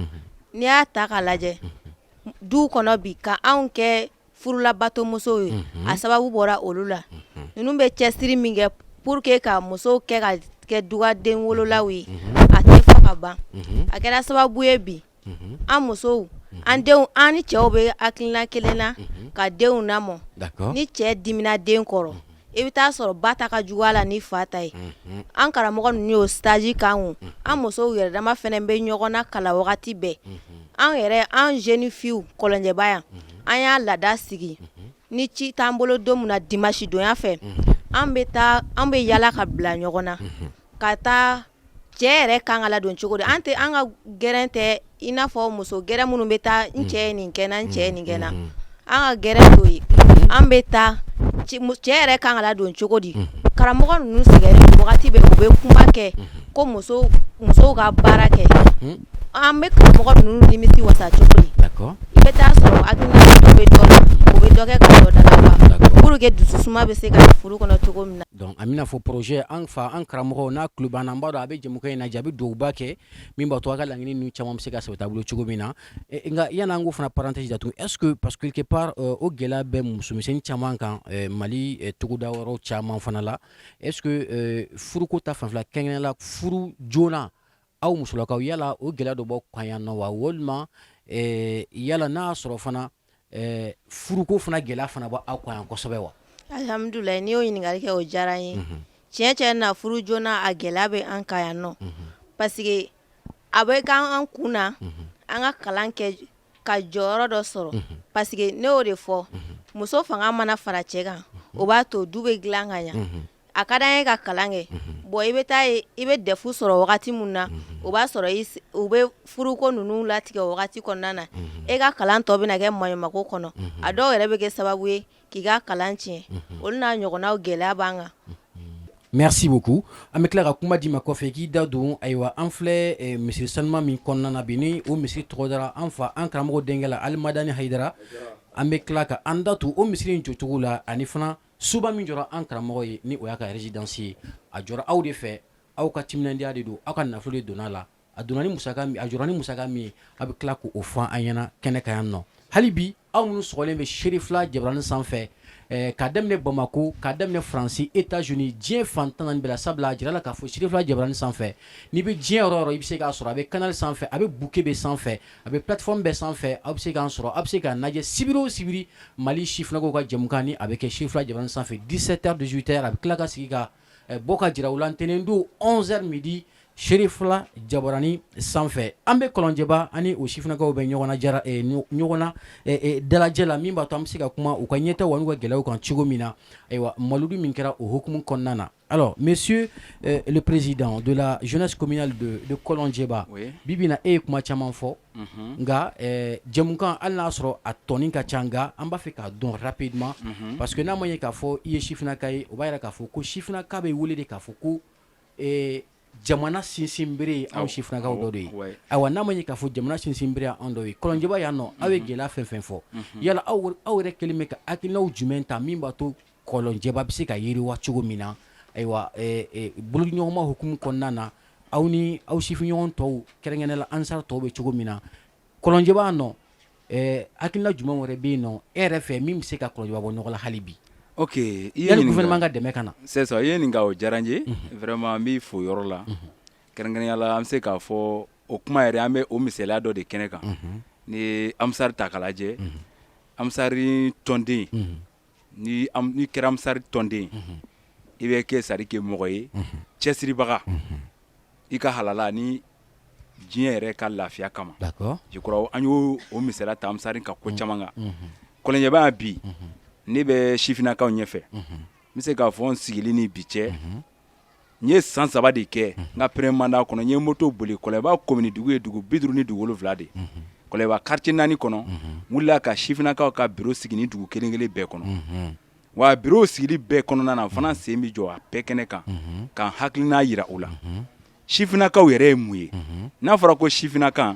N'i y'a ta k'a lajɛ du kɔnɔ bi, ka anw kɛ furulabatomusow ye, a sababu bɔra olu la. Ninnu bɛ cɛsiri min kɛ pour que ka musow kɛ ka kɛ dugaden wololaw ye, a tɛ fɔ ka ban. A kɛra sababu ye bi, an musow, an denw, an ni cɛw bɛ hakilina kelen na ka denw lamɔ. Ni cɛ dimina den kɔrɔ, i bɛ taa sɔrɔ ba ta ka jugu a la ni fa ta ye. An karamɔgɔ ninnu y'o stage k'an kun. An musow yɛrɛ dama fana bɛ ɲɔgɔn na kalan wagati bɛɛ. An yɛrɛ, an jeunes filles Kɔlɔnjɛba yan, an y'a laada sigi, ni ci t'an bolo don min na, dimanche donya fɛ, an bɛ taa, an bɛ yala ka bila ɲɔgɔn na ka taa cɛ yɛrɛ kan ka ladon cogo di. An tɛ an ka gɛrɛn tɛ i n'a fɔ muso gɛrɛn minnu bɛ taa n cɛ ye nin kɛ n na, n cɛ ye nin kɛ n na. An ka gɛrɛn t'o ye. An bɛ taa cɛ yɛrɛ kan ka ladon cogo di. Karamɔgɔ ninnu sɛgɛnnen wagati bɛɛ, u bɛ kuma kɛ ko musow ka baara kɛ. An bɛ karamɔgɔ ninnu nimisi wasa cogo di? I bɛ taa sɔrɔ hakilina dɔ bɛ dɔ la, o bɛ dɔ kɛ ka dɔ dafa pour que dususuma bɛ se ka furu kɔnɔ cogo min na. Donc an bɛna fɔ projet, an fa, an karamɔgɔ, n'a tulo b'an na, an b'a dɔn a bɛ jɛmukan in lajɛ, a bɛ dugawuba kɛ min b'a to a ka laɲini ninnu caman bɛ se ka sabati a bolo cogo min na. Nka yanni an k'o fana parenthèse datugu, est ce que, parce que quelque part o gɛlɛya bɛ musomisɛnnin caman kan Mali togoda wɛrɛw caman fana la, est ce que furuko ta fanfɛla, kɛrɛnkɛrɛnnenya la furu joona, aw musolakaw, yala o gɛlɛya dɔ b'aw kan yan nɔ wa? Walima yala n'a y'a sɔrɔ fana furuko fana gɛlɛya fana b'aw kan yan kosɛbɛ wa? Alihamudulila, n'i y'o ɲininkali kɛ, o diyara n ye. Tiɲɛ tiɲɛ na, furu joona a gɛlɛya bɛ an kan yan nɔ, parce que a bɛ k'an kun na an ka kalan kɛ ka jɔyɔrɔ dɔ sɔrɔ, parce que ne y'o de fɔ, muso fanga mana fara cɛ kan, o b'a to du bɛ dilan ka ɲɛ. A ka d'an ye ka kalan kɛ. Bon, i bɛ taa ye, i bɛ DEF sɔrɔ wagati min na, o b'a sɔrɔ u bɛ furuko ninnu latigɛ o wagati kɔnɔna na. E ka kalan tɔ bɛna kɛ maɲumako kɔnɔ. A dɔw yɛrɛ bɛ kɛ sababu ye k'i ka kalan tiɲɛ. Olu n'a ɲɔgɔnnaw gɛlɛya b'an kan. Merci beaucoup. An bɛ tila ka kuma d'i ma kɔfɛ k'i da don. Ayiwa, an filɛ misiri sanuma min kɔnɔna na bi, ni o misiri tɔgɔ dara an fa, an karamɔgɔ denkɛ la, Alimadani Hayidara, an bɛ tila ka an da to o misiri in jɔcogo la, ani fana soba min jɔra an karamɔgɔ ye, ni o y'a ka résidence ye. A jɔra aw de fɛ, aw ka timinandiya de don, aw ka nafolo de donna a la. A donna ni musaka, a jɔra ni musaka min ye, a bɛ tila k'o fɔ an ɲɛna kɛnɛ kan yan nɔ. Hali bi, aw minnu sɔgɔlen bɛ Serifila jabarani sanfɛ, k'a daminɛ Bamakɔ, k'a daminɛ Faransi, États-Unis, diɲɛ fan 14 bɛɛ la, sabula a jirala k'a fɔ Serifila jabarani sanfɛ, n'i bɛ diɲɛ yɔrɔ o yɔrɔ, i bɛ se k'a sɔrɔ. A bɛ canal sanfɛ, a bɛ bouquet bɛ sanfɛ, a bɛ plateforme bɛɛ sanfɛ, aw bɛ se k'an sɔrɔ, aw bɛ se k'an lajɛ sibiri o sibiri, Mali sifinnakaw ka jɛmukan, ni a bɛ kɛ Serifila jabarani sanfɛ 17h 18h. A bɛ tila ka sigi ka bɔ ka jira u la ntɛnɛn don 11h midi, Serifila jabarani sanfɛ. An bɛ Kɔlɔnjɛba, ani o sifinnakaw bɛ ɲɔgɔn na jara ɲɔgɔn na dalajɛ la, min b'a to an bɛ se ka kuma u ka ɲɛtaaw ani u ka gɛlɛyaw kan cogo min na. Ayiwa, mawuludu min kɛra o hukumu kɔnɔna na. Alors, monsieur le président de la jeunesse communale de Kɔlɔnjɛba, oui, bi bi in na, e ye kuma caman fɔ, nka jɛmukan, hali n'a sɔrɔ a tɔnin ka ca, nka an b'a fɛ k'a dɔn rapidement, parce que n'a ma ɲɛ k'a fɔ i ye sifinnaka ye, o b'a jira k'a fɔ ko sifinnaka bɛ wele de k'a fɔ ko jamana sinsinbere ye anw sifinnakaw dɔ de ye. Ayiwa, n'a ma ɲɛ k'a fɔ jamana sinsinbere ye anw dɔ ye Kɔlɔnjɛba yan nɔ, aw ye gɛlɛya fɛn fɛn fɔ, yala aw yɛrɛ kɛlen bɛ ka hakilinaw jumɛn ta min b'a to Kɔlɔnjɛba bɛ se ka yiriwa cogo min na? Ayiwa, bolodiɲɔgɔnma hukumu kɔnɔna na, aw ni aw sifinɲɔgɔn tɔw, kɛrɛnkɛrɛnnenya la Ansar tɔw bɛ cogo min na Kɔlɔnjɛba nɔ. Hakilina jumɛn wɛrɛ bɛ yen nɔ e yɛrɛ fɛ min bɛ se ka Kɔlɔnjɛba bɔ nɔgɔ la hali bi? Ok, i ye yanni gouvernement ka dɛmɛ ka na. C'est ça, i ye ɲininka, o diyara n ye vraiment, n b'i fo yɔrɔ la. Kɛrɛnkɛrɛnnenya la, an bɛ se k'a fɔ o kuma yɛrɛ, an bɛ o misaliya dɔ de kɛnɛ kan. N'i ye Ansar ta k'a lajɛ, Ansar tɔnden, ni n'i kɛra Ansar tɔnden, i bɛ kɛ c'est à dire que mɔgɔ ye cɛsiribaga i ka halala ni diɲɛ yɛrɛ ka lafiya kama. Je crois an y'o o misaliya ta Ansar ka ko caman kan. Kɔlɔnjɛba bi, ne bɛ sifinnakaw ɲɛfɛ, n bɛ se k'a fɔ n sigili ni bi cɛ, n ye san 3 de kɛ n ka premier mandat kɔnɔ. N ye moto boli Kɔlɔnjɛba commune, dugu ye dugu 57 de ye. Kɔlɔnjɛba quartier 4 kɔnɔ, n wulila ka sifinnakaw ka bureau sigi ni dugu kelen kelen bɛɛ kɔnɔ. Wa bureau sigili bɛɛ kɔnɔna na fana, sen bɛ jɔ a bɛɛ kɛnɛ kan ka hakilina jira u la. Sifinnakaw yɛrɛ ye mun ye? N'a fɔra ko sifinnakan,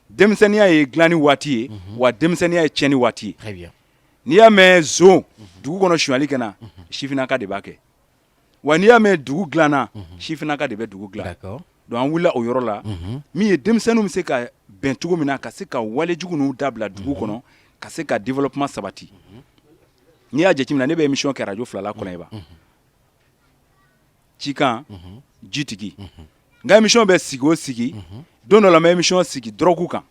denmisɛnninya ye dilanni waati ye, wa denmisɛnninya ye tiɲɛni waati ye. N'i y'a mɛn zon dugu kɔnɔ sonyali kɛ na, sifinnaka de b'a kɛ. Wa n'i y'a mɛn dugu dilanna, sifinnaka de bɛ dugu dilan. Donc an wulila o yɔrɔ la, min ye denmisɛnninw bɛ se ka bɛn cogo min na ka se ka walejugu ninnu dabila dugu kɔnɔ, ka se ka développement sabati. N'i y'a jateminɛ, ne bɛ émission kɛ radio 2 la Kɔlɔnjɛba, Cikan, Jitigi. N ka émission bɛ sigi o sigi, don dɔ la n bɛ émission sigi drogue kan.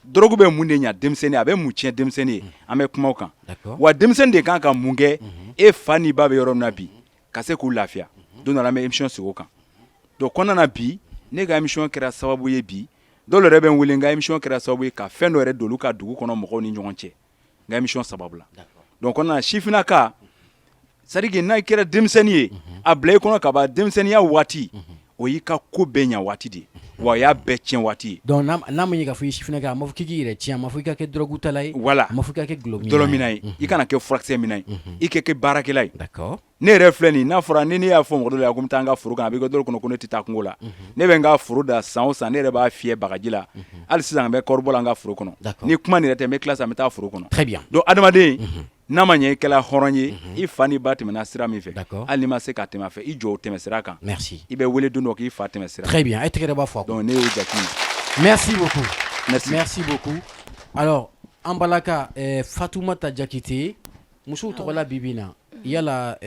Drogue bɛ mun de ɲa denmisɛnnin, a bɛ mun tiɲɛ denmisɛnnin ye, an bɛ kuma o kan. Wa denmisɛnnin de kan ka mun kɛ, e fa ni ba bɛ yɔrɔ min na bi, ka se k'u lafiya, don dɔ la an bɛ émission sigi o kan. Donc kɔnɔna na bi, ne ka émission kɛra sababu ye bi, dɔw yɛrɛ bɛ n wele, n ka émission kɛra sababu ye ka fɛn dɔ yɛrɛ don olu ka dugu kɔnɔ mɔgɔw ni ɲɔgɔn cɛ, n ka émission sababu la. Donc kɔnɔna na, sifinnaka, c'est à dire que n'a kɛra denmisɛnnin ye, a bila i kɔnɔ ka ban, denmisɛnninya waati, o y'i ka ko bɛɛ ɲa waati de ye, wa o y'a bɛɛ tiɲɛ waati ye. Donc n'a ma ɲɛ k'a fɔ i sifinnaka, a ma fɔ k'i k'i yɛrɛ tiɲɛ, a ma fɔ i ka kɛ drogue tala ye, voilà, a ma fɔ i ka kɛ dɔlɔminna ye, i kana kɛ furakisɛ minna ye, i ka kɛ baarakɛla ye. D'accord. Ne yɛrɛ filɛ nin, n'a fɔra ni ne y'a fɔ mɔgɔ dɔ la ko n bɛ taa n ka foro kan, a bɛ kɛ dɔw kɔnɔ ko ne tɛ taa kungo la. Ne bɛ n ka foro da san o san, ne yɛrɛ b'a fiyɛ bagaji la. Hali sisan n bɛ kɔɔribɔ la n ka foro kɔnɔ. Ni kuma nin yɛrɛ tɛ, n bɛ tila sisan, n bɛ taa foro kɔnɔ. Très bien. Donc adamaden, n'a ma ɲɛ i kɛla hɔrɔn ye, i fa ni ba tɛmɛna sira min fɛ, hali n'i ma se ka tɛmɛ a fɛ, i jɔ o tɛmɛ sira kan. Merci. I bɛ wele don dɔ k'i fa tɛmɛ sira. Très bien, e tɛgɛrɛ b'a fɔ. Donc ne y'o jate minɛ. Merci beaucoup. Merci. Merci beaucoup. Alors an balaka Fatumata Jakite, musow tɔgɔla bi bi in na, yala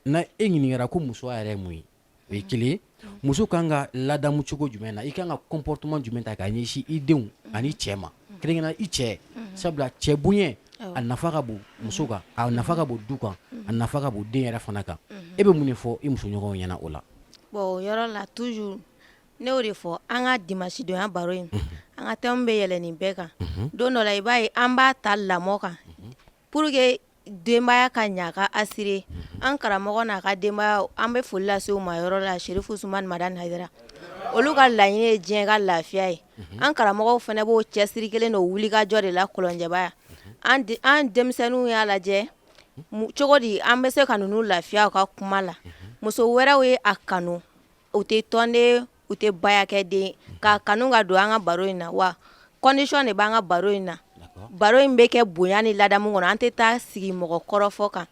na e ɲininkara ko musoya yɛrɛ ye mun ye, o ye kelen ye. Muso kan ka ladamu cogo jumɛn na, i kan ka comportement jumɛn ta k'a ɲɛsin i denw ani cɛ ma, kɛrɛnkɛrɛnnenya i cɛ, sabula cɛ bonya a nafa ka bon muso kan, a nafa ka bon du kan, a nafa ka bon den yɛrɛ fana kan. E bɛ mun de fɔ i musoɲɔgɔnw ɲɛna o la? Bon, o yɔrɔ la, toujours ne y'o de fɔ, an ka dimanche donya baro in, an ka thème bɛ yɛlɛ nin bɛɛ kan. Don dɔ la, i b'a ye an b'a ta lamɔ kan pour que denbaya ka ɲa ka assurer. An karamɔgɔ n'a ka denbaya, an bɛ foli lase u ma yɔrɔ la, Serifu Usumani Madani Hayidara, olu ka laɲini ye diɲɛ ka lafiya ye. An karamɔgɔw fana b'o cɛsiri kelen don wulikajɔ de la Kɔlɔnjɛba yan. An denmisɛnninw y'a lajɛ cogo di an bɛ se ka ninnu lafiya u ka kuma la. Muso wɛrɛw ye a kanu, u tɛ tɔnden, u tɛ bayakɛden, k'a kanu ka don an ka baro in na. Wa condition de b'an ka baro in na. Baro in bɛ kɛ bonya ni ladamu kɔnɔ, an tɛ taa sigi mɔgɔ kɔrɔfɔ kan.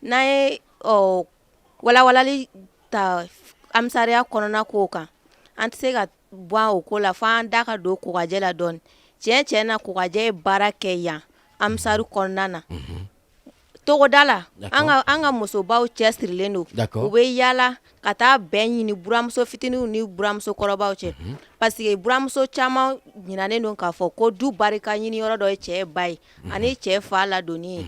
N'an ye walawalali ta amisariya kɔnɔna kow kan, an tɛ se ka bɔ o ko la fo an da ka don kokajɛ la dɔɔnin. Tiɲɛ tiɲɛ na, kokajɛ ye baara kɛ yan amisari kɔnɔna na. Togoda la, an ka musobaw cɛ sirilen don, u bɛ yaala ka taa bɛn ɲini buramuso fitininw ni buramuso kɔrɔbaw cɛ, parce que buramuso caman ɲinanen don k'a fɔ ko du barika ɲini yɔrɔ dɔ ye cɛ ba ye ani cɛ fa ladonni ye.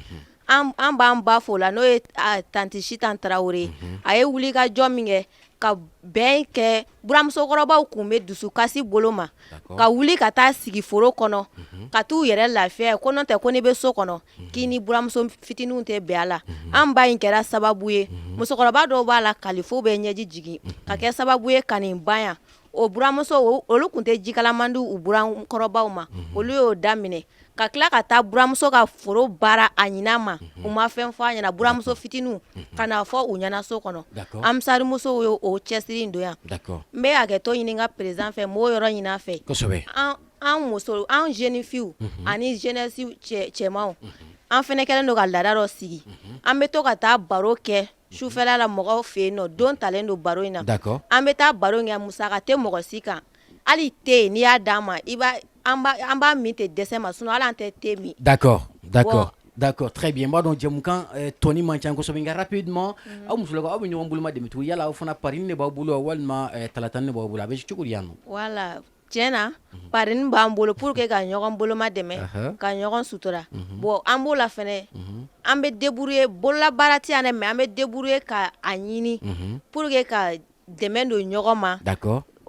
An b'an ba fo la, n'o ye tanti Sitan Tarawele. A ye wuli ka jɔ min kɛ ka bɛn kɛ, buramusokɔrɔbaw tun bɛ dusukasi bolo ma ka wuli ka taa sigi foro kɔnɔ ka t'u yɛrɛ lafiya, ko n'o tɛ ko n'i bɛ so kɔnɔ k'i ni buramuso fitininw tɛ bɛn a la. An ba in kɛra sababu ye, musokɔrɔba dɔw b'a la kalifo bɛ ɲɛji jigin, ka kɛ sababu ye ka nin ban yan. O buramuso olu tun tɛ jikalaman di u burankɔrɔbaw ma, olu y'o daminɛ ka tila ka taa buramuso ka foro baara a ɲinan ma. U ma fɛn fɔ a ɲɛna, buramuso fitininw ka n'a fɔ u ɲɛna so kɔnɔ. Amisari musow ye o cɛsiri in don yan. N bɛ hakɛto ɲini n ka président fɛ, n b'o yɔrɔ ɲini a fɛ. An muso, an jeunes filles ani jeunesse cɛmanw, an fana kɛlen don ka laada dɔ sigi. An bɛ to ka taa baro kɛ sufɛla la mɔgɔw fɛ yen nɔ. Don talen don baro in na, an bɛ taa baro kɛ, musaka tɛ mɔgɔ si kan. Hali te n'i y'a d'an ma, i b'a An b'a min ten dɛsɛ ma, sinon hali an tɛ te min. D'accord, très bien. N b'a dɔn jɛmukan tɔni man ca kosɛbɛ, nka rapidement, aw musolakaw, aw bɛ ɲɔgɔn boloma dɛmɛ cogo? Yala aw fana, parine de b'aw bolo wa, walima talatani de b'aw bolo? A bɛ cogo di yan nɔ? Voilà, tiɲɛ na, parine b'an bolo pour que ka ɲɔgɔn boloma dɛmɛ, ka ɲɔgɔn sutura. Bon, an b'o la fɛnɛ, an bɛ débrouiller. Bololabaara tɛ yan dɛ, mais an bɛ débrouiller ka a ɲini pour que ka dɛmɛ don ɲɔgɔn ma.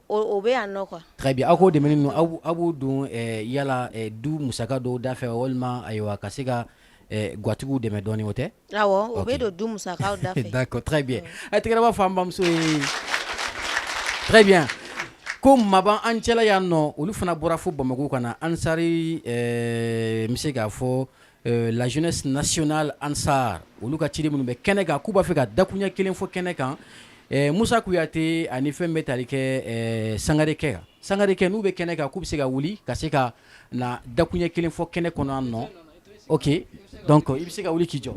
O bɛ yan nɔ quoi. Très bien. Aw k'o dɛmɛ ninnu, aw b'o don yala du musaka dɔw da fɛ, walima ayiwa, ka se ka gatigiw dɛmɛ dɔɔnin, o tɛ? Awɔ, o bɛ don du musakaw da fɛ. D'accord, très bien. A ye tɛgɛrɛba fɔ an bamuso ye. Très bien. Ko maba an cɛla yan nɔ, olu fana bɔra fo Bamakɔ ka na Ansari, n bɛ se k'a fɔ la jeunesse nationale Ansar, olu ka ciden minnu bɛ kɛnɛ kan, k'u b'a fɛ ka dakuɲɛ kelen fɔ kɛnɛ kan. Musa Kuyate ani fɛn bɛ tali kɛ Sangarekɛ kan, Sangarekɛ n'u bɛ kɛnɛ kan, k'u bɛ se ka wuli ka se ka na dakuɲɛ kelen fɔ kɛnɛ kɔnɔ yan nɔ. Ok, donc i bɛ se ka wuli k'i jɔ.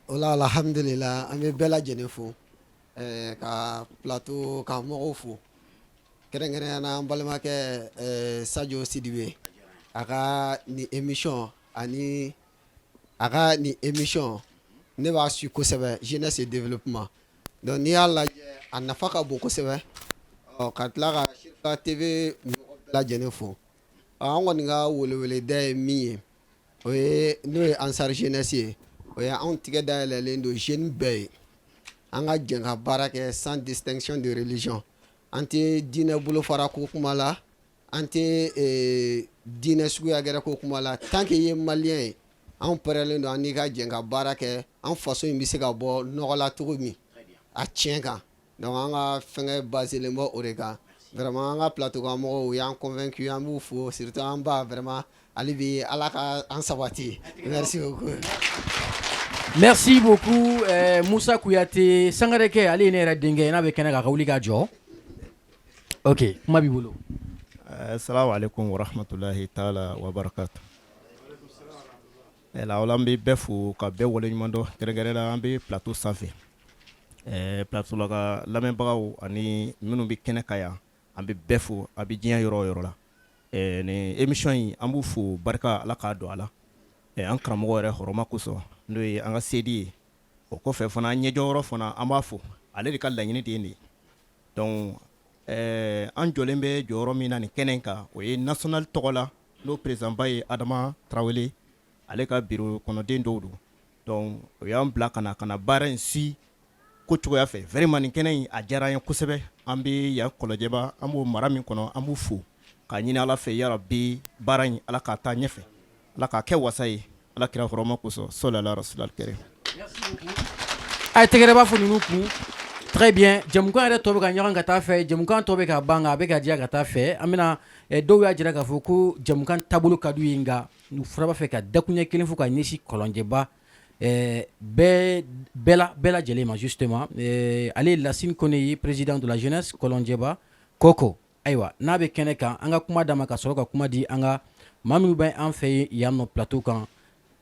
O la, alhamdulila, an bɛ bɛɛ lajɛlen fo, ka plateau ka mɔgɔw fo, kɛrɛnkɛrɛnnenya na an balimakɛ Sajo Sidibe, a ka nin émission ani a ka nin émission, ne b'a suit kosɛbɛ, jeunesse et développement. Donc n'i y'a lajɛ, a nafa ka bon kosɛbɛ. Ɔ ka tila ka Sirifa TV mɔgɔ bɛɛ lajɛlen fo. An kɔni ka weleweleda ye min ye, o ye n'o ye Ansar jeunesse ye, o ye anw tigɛ dayɛlɛlen don jeune bɛɛ ye, an ka jɛn ka baara kɛ sans distinction de religion. An tɛ diinɛ bolofara ko kuma la, an tɛ diinɛ suguya gɛrɛ ko kuma la. Tant que i ye malien ye, anw pɛrɛlen don an n'i ka jɛn ka baara kɛ, an faso in bɛ se ka bɔ nɔgɔ la cogo min a tiɲɛ kan. Donc an ka fɛngɛ baselen bɔ o de kan. Vraiment, an ka plateau kan mɔgɔw, u y'an convaincu, an b'u fo, surtout an ba. Vraiment, hali bi Ala ka an sabati. Merci beaucoup. Merci beaucoup, Musa Kuyate. Sangarekɛ, ale ye ne yɛrɛ denkɛ ye, n'a bɛ kɛnɛ kan, ka wuli ka jɔ. Ok, kuma b'i bolo. Salamu aleykum wa rahmatulahi taala wa barakatu. La an bɛ bɛɛ fo ka bɛɛ waleɲuman dɔn, kɛrɛnkɛrɛn la an bɛ plateau sanfɛ, plateau la ka lamɛnbagaw ani minnu bɛ kɛnɛ kan yan, an bɛ bɛɛ fo. A bɛ diɲɛ yɔrɔ o yɔrɔ la, nin émission in, an b'u fo, barika Ala k'a don a la, an karamɔgɔ yɛrɛ hɔrɔma kosɔn, n'o ye an ka sedi ye. O kɔfɛ fana, an ɲɛjɔyɔrɔ fana, an b'a fo, ale de ka laɲini de ye nin ye. Donc an jɔlen bɛ jɔyɔrɔ min na nin kɛnɛ in kan, o ye national tɔgɔ la, n'o président ba ye Adama Tarawele, ale ka bureau kɔnɔden dɔw don. Donc o y'an bila ka na ka na baara in si ko cogoya fɛ. Vraiment, nin kɛnɛ in a diyara an ye kosɛbɛ. An bɛ yan Kɔlɔjɛba, an b'o mara min kɔnɔ, an b'u fo k'a ɲini Ala fɛ, yarabi, baara in, Ala k'a taa ɲɛfɛ, Ala k'a kɛ wasa ye, Ala kira hɔrɔma kosɔn, sɔli rasulal karim. A ye tɛgɛrɛba fɔ ninnu kun. Très bien. Jɛmukan yɛrɛ tɔ bɛ ka ɲɔgɔn ka taa fɛ, jɛmukan tɔ bɛ ka ban, a bɛ ka diya ka taa fɛ. An bɛna, dɔw y'a jira k'a fɔ ko jɛmukan taabolo ka d'u ye, nka u fana b'a fɛ ka dakuɲɛ kelen fɔ ka ɲɛsin Kɔlɔnjɛba bɛɛ bɛɛ lajɛlen ma. Justement, ale ye Lasine Kone ye, président de la jeunesse Kɔlɔnjɛba Kɔkɔ. Ayiwa, n'a bɛ kɛnɛ kan, an ka kuma d'a ma ka sɔrɔ ka kuma di an ka maa minnu bɛ an fɛ yan nɔ plateau kan.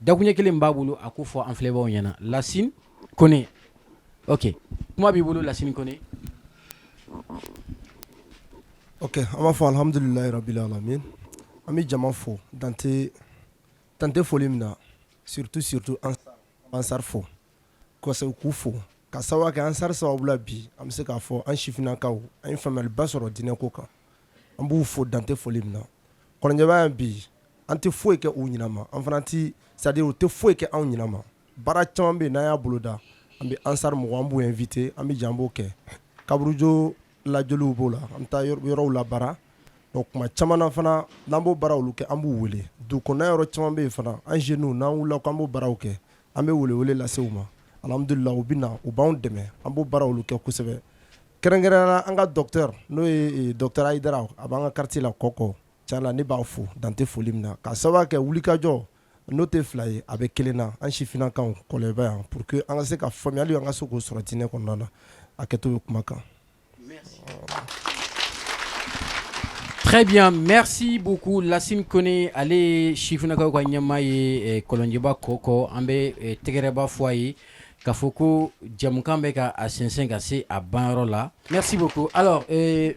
Dakuɲɛ kelen b'a bolo, a ko fɔ an filɛbagaw ɲɛna. Lasine Kone, ok, kuma b'i bolo, Lasine Kone. Ok, an b'a fɔ alhamdulilayi rabil alamin. An bɛ jama fo dante tante foli min na, surtout surtout Ansar fo kosɛbɛ, k'u fo ka sababu kɛ Ansar sababu la bi an bɛ se k'a fɔ an sifinnakaw, an ye faamuyaliba sɔrɔ diinɛ ko kan. An b'u fo dante foli min na. Kɔlɔnjɛba yan bi, an tɛ foyi kɛ u ɲinama, an fana tɛ, c'est à dire u tɛ foyi kɛ anw ɲinama. Baara caman bɛ yen, n'an y'a boloda, an bɛ Ansar mɔgɔ, an b'u invité, an bɛ jɛ an b'o kɛ. Kaburujo lajɔliw b'o la, an bɛ taa yɔrɔw la baara. Donc kuma caman na fana, n'an b'o baara olu kɛ, an b'u wele. Dugu kɔnɔna yɔrɔ caman bɛ yen fana, an jeunes, n'an wulila k'an b'o baaraw kɛ, an bɛ welewele lase u ma. Alhamdulillah, u bɛ na, u b'anw dɛmɛ, an b'o baara olu kɛ kosɛbɛ. Kɛrɛnkɛrɛnnenya la, an ka docteur, n'o ye docteur Hayidara, a b'an ka quartier la Kɔkɔ. Tiɲɛ na, ne b'a fo dante foli min na, ka sababu kɛ wulikajɔ n'o tɛ fila ye, a bɛ kelen na, an sifinnakaw Kɔlɔnjɛba yan, pour que an ka se ka faamuyali, an ka se k'o sɔrɔ diinɛ kɔnɔna na. A kɛto bɛ kuma kan. Très bien, merci beaucoup Lasine Kone. Ale ye sifinnakaw ka ɲɛmaa ye Kɔlɔnjɛba Kɔkɔ. An bɛ tɛgɛrɛba fɔ a ye. K'a fɔ ko jɛmukan bɛ ka a sɛnsɛn ka se a banyɔrɔ la. Merci beaucoup. Alors,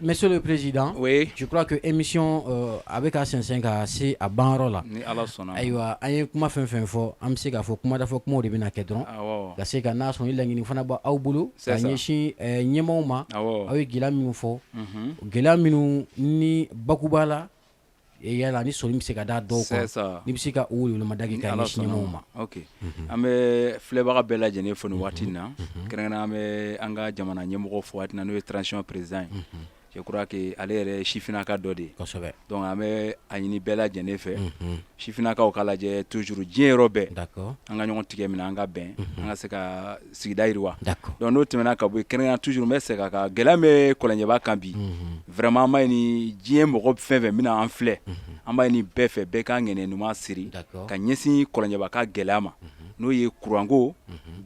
monsieur le président, oui, je crois que émission a bɛ ka sɛnsɛn ka se a banyɔrɔ la. Ni Ala sɔnna. Ayiwa, an ye kuma fɛn fɛn fɔ, an bɛ se k'a fɔ kuma dafa kumaw de bɛna kɛ dɔrɔn. Awɔ. Ka se ka n'a sɔrɔ ni laɲini fana b'aw bolo. C'est ça. Ka ɲɛsin ɲɛmaaw ma. Awɔ. Aw ye gɛlɛya minnu fɔ. Unhun. Gɛlɛya minnu ni bakuba la yala ni sɔnni bɛ se ka da dɔw kan, n'i bɛ se ka o welemada kɛ ka ɲɛsin ɲɛmaaw ma. Ok, an bɛ filɛbaga bɛɛ lajɛlen fo nin waati in na, kɛrɛnkɛrɛnnenya an bɛ an ka jamana ɲɛmɔgɔ fo waati in na, n'o ye transition président ye. Je crois que ale yɛrɛ ye sifinnaka dɔ de ye. Kosɛbɛ. Donc an bɛ a ɲini bɛɛ lajɛlen fɛ, sifinnakaw k'a lajɛ toujours diɲɛ yɔrɔ bɛɛ. D'accord. An ka ɲɔgɔn tigɛ minɛ, an ka bɛn, an ka se ka sigida yiriwa. D'accord. Donc n'o tɛmɛna ka bɔ yen, kɛrɛnkɛrɛnnenya toujours n bɛ segin a kan, gɛlɛya min bɛ Kɔlɔnjɛba kan bi, vraiment an b'a ɲini diɲɛ mɔgɔ fɛn fɛn bɛna an filɛ, an b'a ɲini bɛɛ fɛ, bɛɛ ka ŋaniya ɲuman siri ka ɲɛsin Kɔlɔnjɛba ka gɛlɛya ma, n'o ye kuranko,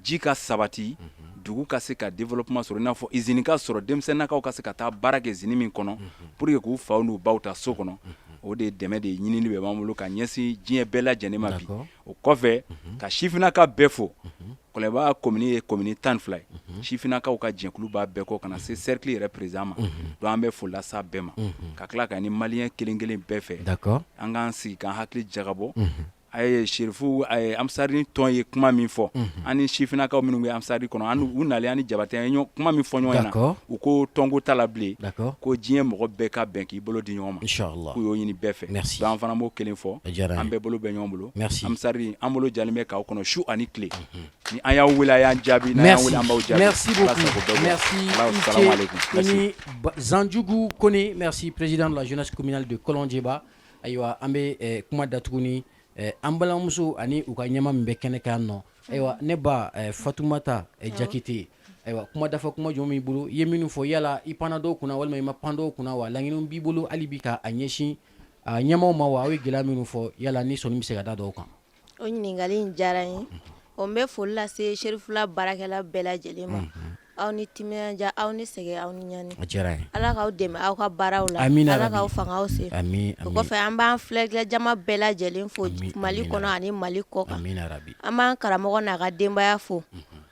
ji ka sabati, dugu ka se ka développement sɔrɔ, i n'a fɔ usine ka sɔrɔ, denmisɛnninnakaw ka se ka taa baara kɛ usine min kɔnɔ pour que k'u faw n'u baw ta so kɔnɔ. O de ye dɛmɛ de ye ɲinini bɛ b'an bolo ka ɲɛsin diɲɛ bɛɛ lajɛlen ma bi. O kɔfɛ, ka sifinnaka bɛɛ fo. Kɔlɔnjɛba commune ye commune 12 ye, sifinnakaw ka jɛkulu b'a bɛɛ kɔ ka na se cercle yɛrɛ président ma. Donc an bɛ foli lase a bɛɛ ma, ka tila ka ɲini malien kelen kelen bɛɛ fɛ, an k'an sigi k'an hakili jagabɔ. A ye Serifu Ansari tɔn ye kuma min fɔ, an ni sifinnakaw minnu bɛ Ansari kɔnɔ, an u nalen, an ni Jabatɛ an ye kuma min fɔ ɲɔgɔn ɲɛna, u ko tɔnko t'a la bilen, ko diɲɛ mɔgɔ bɛɛ ka bɛn k'i bolo di ɲɔgɔn ma, k'u y'o ɲini bɛɛ fɛ. Donc an fana b'o kelen fɔ, an bɛɛ bolo bɛ ɲɔgɔn bolo. Ansari an bolo jalen bɛ k'aw kɔnɔ su ani tile. Ni an y'aw wele, a y'an jaabi, n'an y'aw wele, an b'aw jaabi. Merci beaucoup. Merci i ni Zanjugu Kone, merci président de la jeunesse communale de Kɔlɔnjɛba. Ayiwa, an bɛ kuma datugu ni an balimamuso ani u ka ɲɛmaa min bɛ kɛnɛ kan nɔ. Ayiwa, ne ba Fatumata Jakite, ayiwa, kuma dafa kuma jumɛn b'i bolo? I ye minnu fɔ, yala i panna dɔw kunna walima i ma pan dɔw kunna wa? Laɲini b'i bolo hali bi ka a ɲɛsin a ɲɛmaaw ma wa? Aw ye gɛlɛya minnu fɔ, yala ni sɔnni bɛ se ka da dɔw kan? O ɲininkali in diyara n ye. O n bɛ foli lase Serifula baarakɛla bɛɛ lajɛlen ma. Aw ni timinandiya, aw ni sɛgɛn, aw ni ɲani. A diyara n ye. Ala k'aw dɛmɛ aw ka baaraw la. Amina Ala rabi. k'aw fangaw se. Ami O ami. kɔfɛ, an b'an filɛlikɛ jama bɛɛ lajɛlen fo Ami Mali amina kɔnɔ rabi. ani Mali kɔ kan. Amina rabi. An b'an karamɔgɔ n'a ka denbaya fo.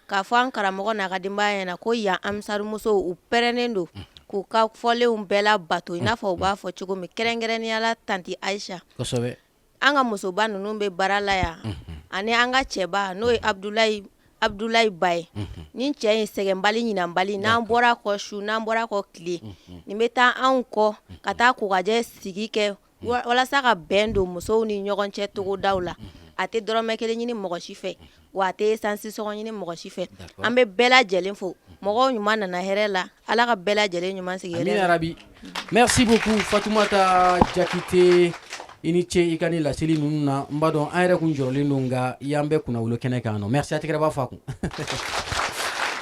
K'a fɔ an karamɔgɔ n'a ka denbaya ɲɛna ko yan Ansarimusow u pɛrɛnnen don k'u ka fɔlenw bɛɛ labato i n'a fɔ u b'a fɔ cogo min, kɛrɛnkɛrɛnnenya la tanti Ayisa. Kosɛbɛ. An ka musoba ninnu bɛ baara la yan ani an ka cɛba n'o ye Abudulayi Abudulayi Ba ye. Ni cɛ in sɛgɛnbali ɲinanbali, n'an bɔra kɔ su, n'an bɔra kɔ tile, nin bɛ taa anw kɔ ka taa kokajɛ sigi kɛ walasa ka bɛn don musow ni ɲɔgɔn cɛ togodaw la. A tɛ dɔrɔmɛ kelen ɲini mɔgɔ si fɛ, wa a tɛ esansi sɔngɔ ɲini mɔgɔ si fɛ. An bɛ bɛɛ lajɛlen fo. Mɔgɔw ɲuman nana hɛrɛ la, Ala ka bɛɛ lajɛlen ɲuman sigi hɛrɛ la. Amina rabi. Merci beaucoup Fatumata Jakite, i ni ce i ka ni laseli ninnu na. N b'a dɔn an yɛrɛ kun jɔrɔlen don, nka i y'an bɛɛ kunnawolo kɛnɛ kan nɔ. Merci, a tɛgɛrɛ b'a fa kun.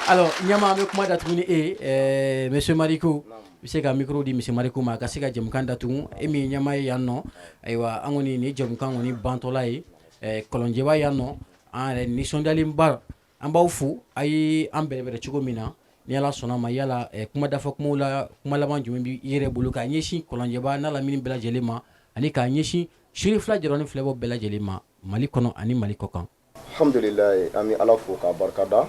Alors ɲɛma, an bɛ kuma datugu ni e monsieur Mariko. I bɛ se ka micro di monsieur Mariko ma a ka se ka jɛmukan datugu, e min ye ɲɛmaa ye yan nɔ. Ayiwa, an kɔni nin jɛmukan kɔni bantɔla ye Kɔlɔnjɛba yan nɔ, an yɛrɛ nisɔndiyalenba, an b'aw fo a ye an bɛrɛbɛrɛ cogo min na. Ni Ala sɔnna ma, yala kuma dafa kumaw la, kuma laban jumɛn b'i yɛrɛ bolo k'a ɲɛsin Kɔlɔnjɛba n'a lamini bɛɛ lajɛlen ma, ani k'a ɲɛsin Serifula Jaranin filɛbɔ bɛɛ lajɛlen ma Mali kɔnɔ ani Mali kɔ kan? Alhamdulilayi, an bɛ Ala fo k'a barikada.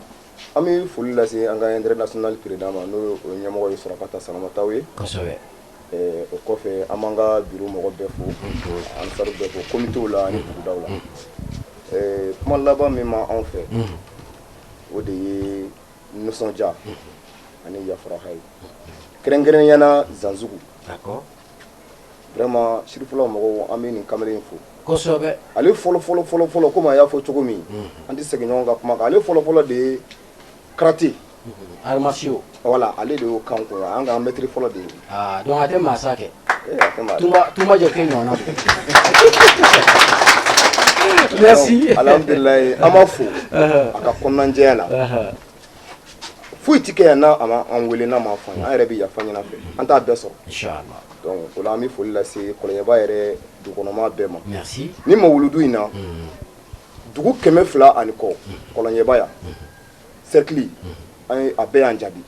An bɛ foli lase an ka international président ma, n'o o ɲɛmɔgɔ ye Surakata Salamataw ye. Kosɛbɛ. O kɔfɛ, an b'an ka bureau mɔgɔ bɛɛ fo, Ansar bɛɛ fo, comité la ani bugudaw la. Kuma laban min ma anw fɛ, o de ye nisɔndiya ani yafaraha ye, kɛrɛnkɛrɛnnenya na Zanzugu. Vraiment, Sirifula mɔgɔw, an bɛ nin kamalen in fo. Kosɛbɛ. Ale fɔlɔ fɔlɔ fɔlɔ fɔlɔ, komi a y'a fɔ cogo min, an tɛ segin ɲɔgɔn ka kuma kan, ale fɔlɔ fɔlɔ de ye karaté. Arts martiaux. Voilà, ale de y'o kan kun, an ka maître fɔlɔ de ye. Ah, donc a tɛ maa sa kɛ. Eh, a tɛ maa. Tunba Tunba Jakite ɲɔgɔnna don. Merci. Alhamdulilayi, an b'a fo a ka kɔnɔnajɛya la. Foyi ti kɛ yan n'a a ma an wele, n'a ma fɔ an ye, an yɛrɛ bɛ yafa ɲini a fɛ, an t'a bɛɛ sɔrɔ. Inchallah. Donc o la, an bɛ foli lase Kɔlɔnjɛba yɛrɛ dugukɔnɔmaa bɛɛ ma. Merci. Ni mawuludu in na, dugu 200 ani kɔ, Kɔlɔnjɛba yan cercle, an ye a bɛɛ y'an jaabi.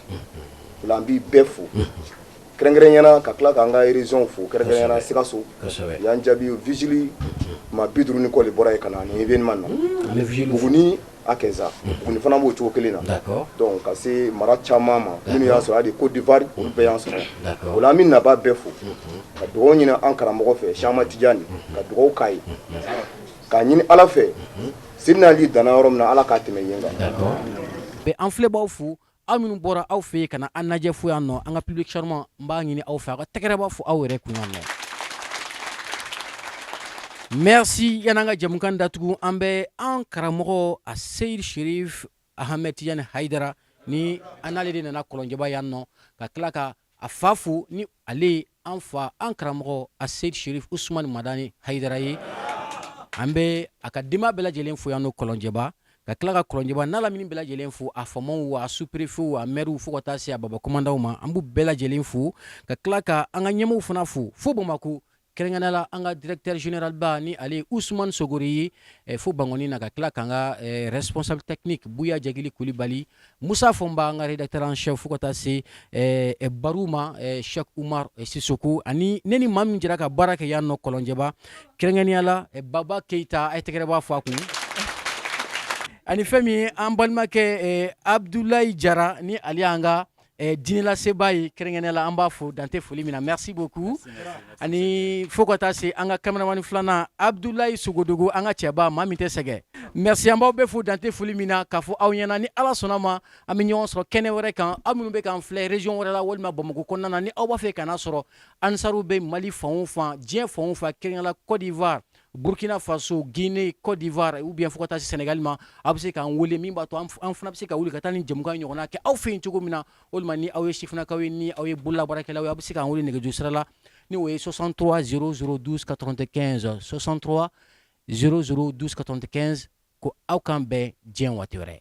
O la, an b'i bɛɛ fo kɛrɛnkɛrɛnnenya, ka tila k'an ka région fo, kɛrɛnkɛrɛnnenya la Sikaso. Kosɛbɛ. Y'an jaabi, vigile maa 50 ni kɔ de bɔra yen ka na nin événement na. An bɛ vigile fo. Buguni. Akɛza Buguni fana b'o cogo kelen na donc ka se mara caman ma minnu y'an sɔrɔ hali Côte d'Ivoire olu bɛɛ y'an sɔrɔ o la an bɛ nabaa bɛɛ fo ka dugawu ɲini an karamɔgɔ fɛ Cheikh Ahmad Tidiane ka dugawu k'a ye k'a ɲini Ala fɛ Sidina Ali danna yɔrɔ min na Ala k'a tɛmɛ yen kan. Bɛ an filɛbaw fo aw minnu bɔra aw fɛ yen ka na an lajɛ fo yan nɔ an ka public charmant n b'a ɲini aw fɛ aw ka tɛgɛrɛba fɔ aw yɛrɛ kun yan nɔ merci yan'an ka jɛmukan datugu an bɛ an karamɔgɔ a Seyid Sherif Ahmed Tidiane Hayidara ni an n'ale de nana Kɔlɔnjɛba yan nɔ ka tila ka a fa fo ni ale ye an fa an karamɔgɔ a Seyid Sherif Usumani Madani Hayidara ye an bɛ a ka denba bɛɛ lajɛlen fo yan nɔ Kɔlɔnjɛba ka tila ka Kɔlɔnjɛba n'a lamini bɛɛ lajɛlen fo a faamaw a sous-préfetw a maires fo ka taa se a baba kɔmandaw ma an b'u bɛɛ lajɛlen fo ka tila ka an ka ɲɛmɔgɔw fana fo fo Bamakɔ kɛrɛnkɛrɛnnenya la an ka directeur général ba ni ale ye Usumani Sogore ye fo Bankɔni na ka tila k'an ka responsable technique Buya Jagili Kulibali Musa Fɔnba an ka rédacteur en chef fo ka taa se Baru ma Cheikh Umar Sisoko ani ne ni maa min jɛra ka baara kɛ yan nɔ Kɔlɔnjɛba kɛrɛnkɛrɛnnenya la Baba Keyita a ye tɛgɛrɛba fɔ a kun ani fɛn min ye an balimakɛ Abudulayi Jara ni ale y'an ka diinɛlasebaa ye kɛrɛnkɛrɛnnenya la an b'a fo dan tɛ foli min na merci beaucoup ani fo ka taa se an ka caméraman filanan Abudulayi Sogodogo an ka cɛba maa min tɛ sɛgɛn merci an b'aw bɛɛ fo dan tɛ foli min na k'a fɔ aw ɲɛna ni Ala sɔnna ma an bɛ ɲɔgɔn sɔrɔ kɛnɛ wɛrɛ kan aw minnu bɛ k'an filɛ région wɛrɛ la walima Bamakɔ kɔnɔna na ni aw b'a fɛ ka na sɔrɔ Ansaru bɛ Mali fan o fan diɲɛ fan o fan kɛrɛnkɛrɛnnenya la Côte d'Ivoire Burkina Faso Guinée Côte d'Ivoire ou bien fo ka taa se Sénégal ma aw bɛ se k'an wele min b'a to an fana bɛ se ka wuli ka taa ni jɛmukan ɲɔgɔnna kɛ aw fɛ yen cogo min na walima ni aw ye sifinnakaw ye ni aw ye bololabaarakɛlaw ye aw bɛ se k'an wele nɛgɛjuru sira la ni o ye 63 00 12 95 63 00 12 95 ko aw k'an bɛn diɲɛ waati wɛrɛ.